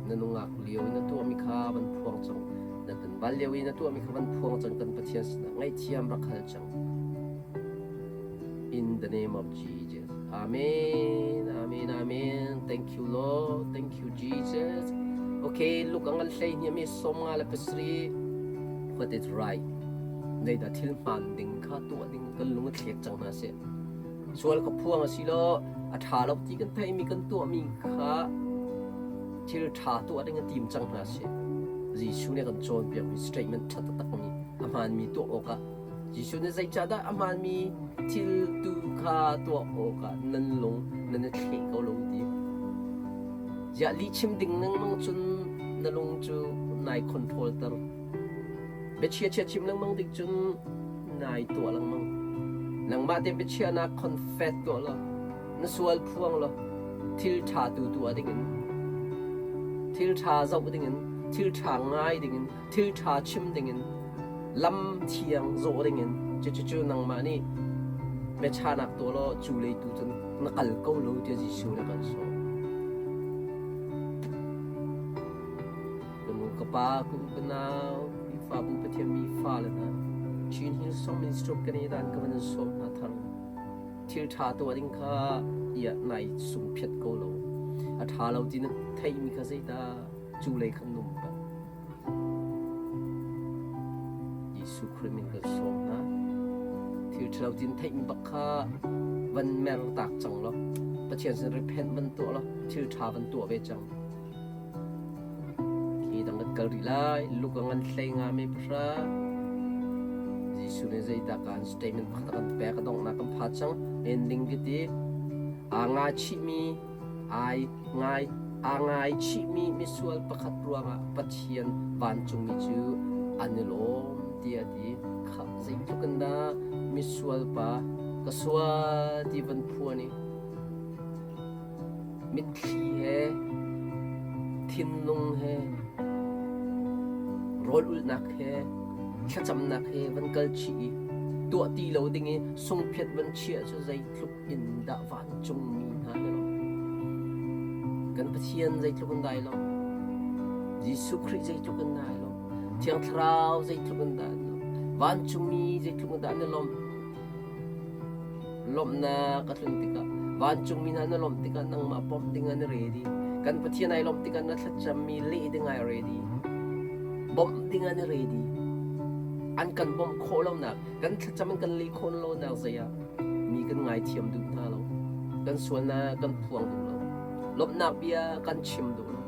Na nungak lio i na tuahmi kha van phuang cang. Na tanval lio i na tuahmi kha van phuang cang kan Pathian sinah ngaihthiam rak hal cang. In the name of Jesus. Amen. Amen. Amen. Thank you, Lord. Thank you, Jesus. Okay, look ang hlei ni mi som nga le pasri. What is right? Nei da thil hman ding kha tuah ding kan lung a thlek cang hna se. Sual ka phuang a si lo, a tha lo ti kan theih mi kan tuah mi kha thil tha tuah ding a tim cang hna se. Jesuh nih kan cawnpiak mi statement tha taktak mi a hmaan mi tuah awkah Jesuh nih zeicahdah a hmaanmi thil tu kha tuah awkah nan lung nan i thleh ko lo ti? Ziah lihchim ding lengmang cun na lung cu nai control ter. Biachia chia chim lengmang ding cun nai tuah lengmang. Nangmah te biachiahnak confess tuah law, na sual phuang law, thil ṭha tu tuah dingin, thil ṭha zoh dingin, thil ṭha ngai dingin, thil ṭha chim dingin lam thiang zawh dingin cucu nangmah nih biachanak tuah law cu lei tu cun na kal ko lo tiah Jesuh nih a kan sawm. Ka nu ka pa ka u ka nau Khrihfabu Pathian mi fale hna Chin Hillsong Ministry of Canada in ka van in sawm hna thar thil ṭha tuah ding kha iah nai sungphiat ko lo a ṭha lo ti na theihmi kha zeidah cu lei khan num pah Jesuh Khrih min kan sawm hna. Thil ṭhalo tin theihmi bak kha van mer tak cang law Pathian sin repent van tuah law thil ṭha van tuah ve cang. Khi dang kan kal rih lai. Luka ngan hlei nga me pahra. Jesuh nih zeidah kan statement pakhat a kan pek a donghnak kan pha cang. Ending ka ti. Aa nga chihmi ai ngai. Aa ngaichihmi misual pakhat ruangah Pathian vancungmi cu an i lawm tiah a ti. Khah zeitluk in dah misual pa ka sual ti van phuan i mitthli he thinlung he rawl ulhnak he thlacamnak he van kal chih i tuah ti lo ding i sungphiat van chiah cu zeitluk in dah vancungmi hna na lawm. Kan Pathian zeitluk in dah ai lawm. Jesuh Khrih zeitluk in dah ai lawm. Thiang Thlarau zeitluk in dah an lawm. Vancungmi zeitluk in dah an i lawm. Lawmhnak a tlun tikah vancungmi hna na lawmh tikah nangmah bawmh ding an i ready. Kan Pathian ai lawmh tikah na thlacammi leh ding ai ready. Bawmh ding an i ready. An kan bawmh khawh lonak, kan thlacam an kan leh khawh lonak zei ah mi kan ngaithiam duh hna lo. Kan sualnak kan phuang duh lo. Lawmhnak bia kan chim duh lo.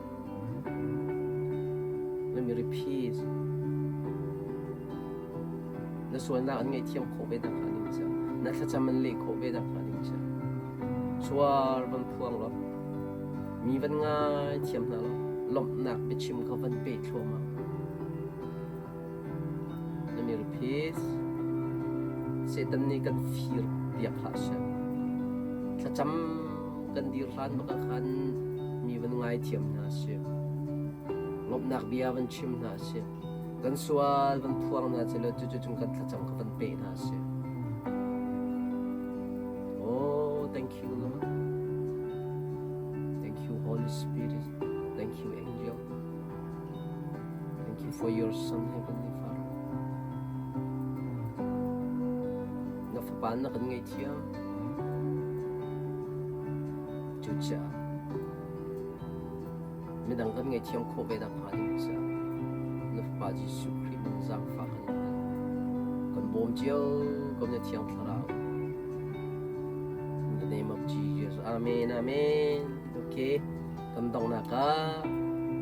Let me repeat. Na sualnak an ngaihthiam khawh ve nakhnga ding ca, na thlacam an leh khawh ve nakhnga ding ca. Sual van phuang law, mi van ngaithiam hna law, lawmhnak biachim kha van pe thluahmah. Let me repeat. Satan nih kan fir piak hlah seh. Thlacam kan dir hlan bak ah khan mi van ngaithiam hna sih. Lawmhnak bia van chim hna sih. Kan sual van phuang hna sih law cucu cung kan thlacam kha van pe hna sih. Oh, thank you Lord. Thank you Holy Spirit. Thank you Angel. Thank you for your Son, Heavenly Father. Na fapa na kan ngaihthiam. Cucaah midang kan ngaihthiam khawh ve nakhnga ding caah na fapa Jesuh Khrih min zaangfah kan in hal. Kan bawm cio ko na Thiang Thlarau. In the name of Jesus. Amen. Amen. Okay. Kan donghnak ah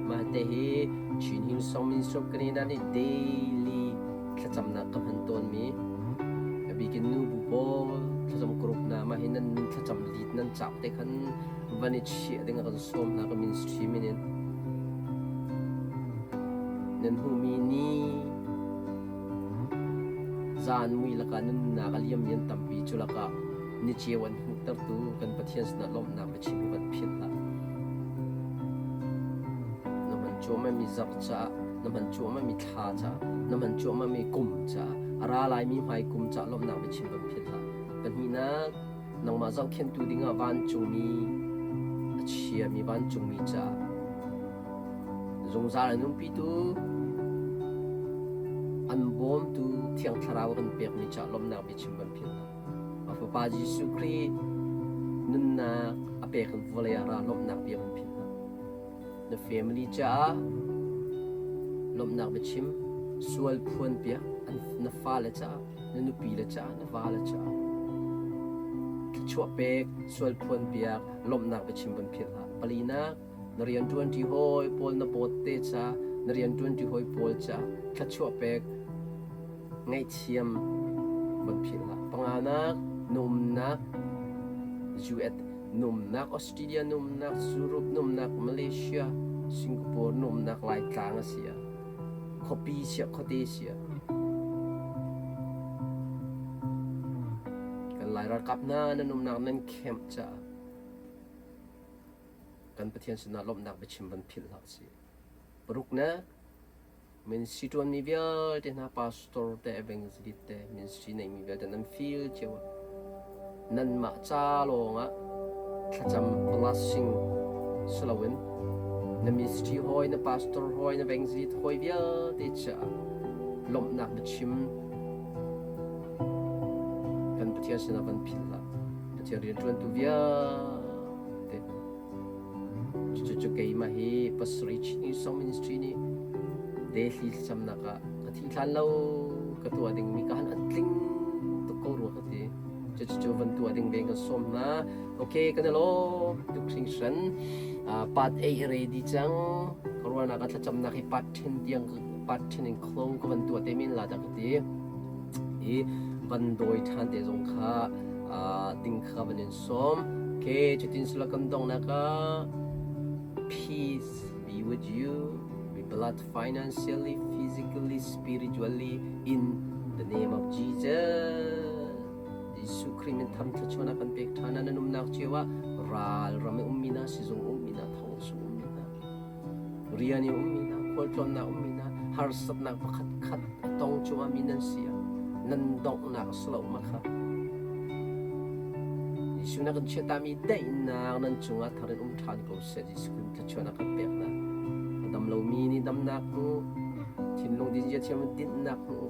mah te hi Chin Hillsong Ministry of Canada nih daily thlacamnak ka hman tawnmi a bikin nu bu pawl thlacam group hna mah hi nan thlacam lead nan cauk te khan van i chiah ding a kan sawm hna ka ministry min in nan hmuhmi ni zan mui lakah nunnak a liammi an tampi cu lakah ni ceu an hmuhtertu kan Pathian sinah lawmhnak biachim hi van philh hlah. Na hman cuahmahmi zarh caah, na hman cuahmahmi thla caah, na hman cuahmahmi kum caah, a ra laimi hmai kum caah lawmhnak biachim van philh hlah. Pahnihnak, nangmah zohkhenhtu dingah vancungmi a chiami vancungmi caah zungzal an umpitu an bawmtu Thiang Thlarau a kan pekmi caah lawmhnak biachim van philh hlah. A Fapa Jesuh Khrih nunnak a pek in vawlei ah ra lawmhnak bia kan philh hna. Na family caah lawmhnak biachim, sual phuan piak, na fale caah, na nupi le caah, na vale caah. Thluachuah pek, sual phuan piak, lawmhnak biachim van philh hlah. Palinak, na rianṭuanṭi hawi pawl na bawtte ca, na rianṭuanṭi hawi pawl caah thluachuah pek, ngaihthiam van philh hlah. Panganak, na umnak US na umnak Australia na umnak Europe na umnak Malaysia Singapore na umnak Laitlang a si ah khuapi siah khuate siah kan Lai ralkap hna nan umnak nan camp caah kan Pathian sinah lawmhnak biachim van philh hlah sih. Paruknak, Ministry ṭuanmi vialte hna pastor te evangelist te ministry neimi vialte nan feel cio ah nanmah ca lawngah thlacam blessing si loin na ministry hawi na pastor hawi na evangelist hawi vialte caah lawmhnak biachim kan Pathian sinah van philh hlah Pathian rianṭuantu vialte Cucu keimah hi pasarih Chin Song Ministry nih Delhi thlacamnak ah ka thih hlan lo ka tuah dingmi ka han a tling tuk ko rua ka ti. Cucu van tuah ding ve kan sawm hna. Okay, kan i lawm tuk hringhran. Part 8 ready cang. Ka ruahnak ah thlacamnak hi part 10 tiang part 10 in close ka van tuah te men la dah ka ti. I van dawi ṭhan te zong kha ding kha van in sawm. Okay, cutin sila kan donghnak ah. Peace be with you. Be blessed financially, physically, spiritually in the name of Jesus. Jesuh Khrih min tham thluachuahnak kan pek ṭhan nan umnak cio ah ral ram i ummi hna sizung ummi hna thong chung ummi hna rian i ummi hna khualtlawnnak ummi hna harsatnak pakhat khat a tong cuahmah mi nan si ah nan donghnak a si lo ma kha Jesuh na kan chiatami daihnak nan cungah thar in um ṭhan ko seh Jesuh Khrih thluachuahnak kan pek hna a dam lomi nih damnak hmu thinlung dinzia thiam dinhnak hmu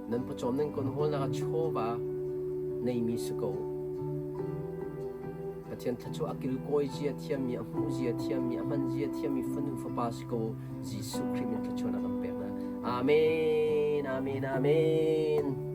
nan pawcawm nan kon hawlnak ah chawva neimi si ko Pathian thluachuah a kilkawi zia thiammi a hmuh zia thiammi a hman zia thiammi fanu fapa si ko Jesuh Khrih min thluachuahnak kan pek hna. Amen. Amen. Amen.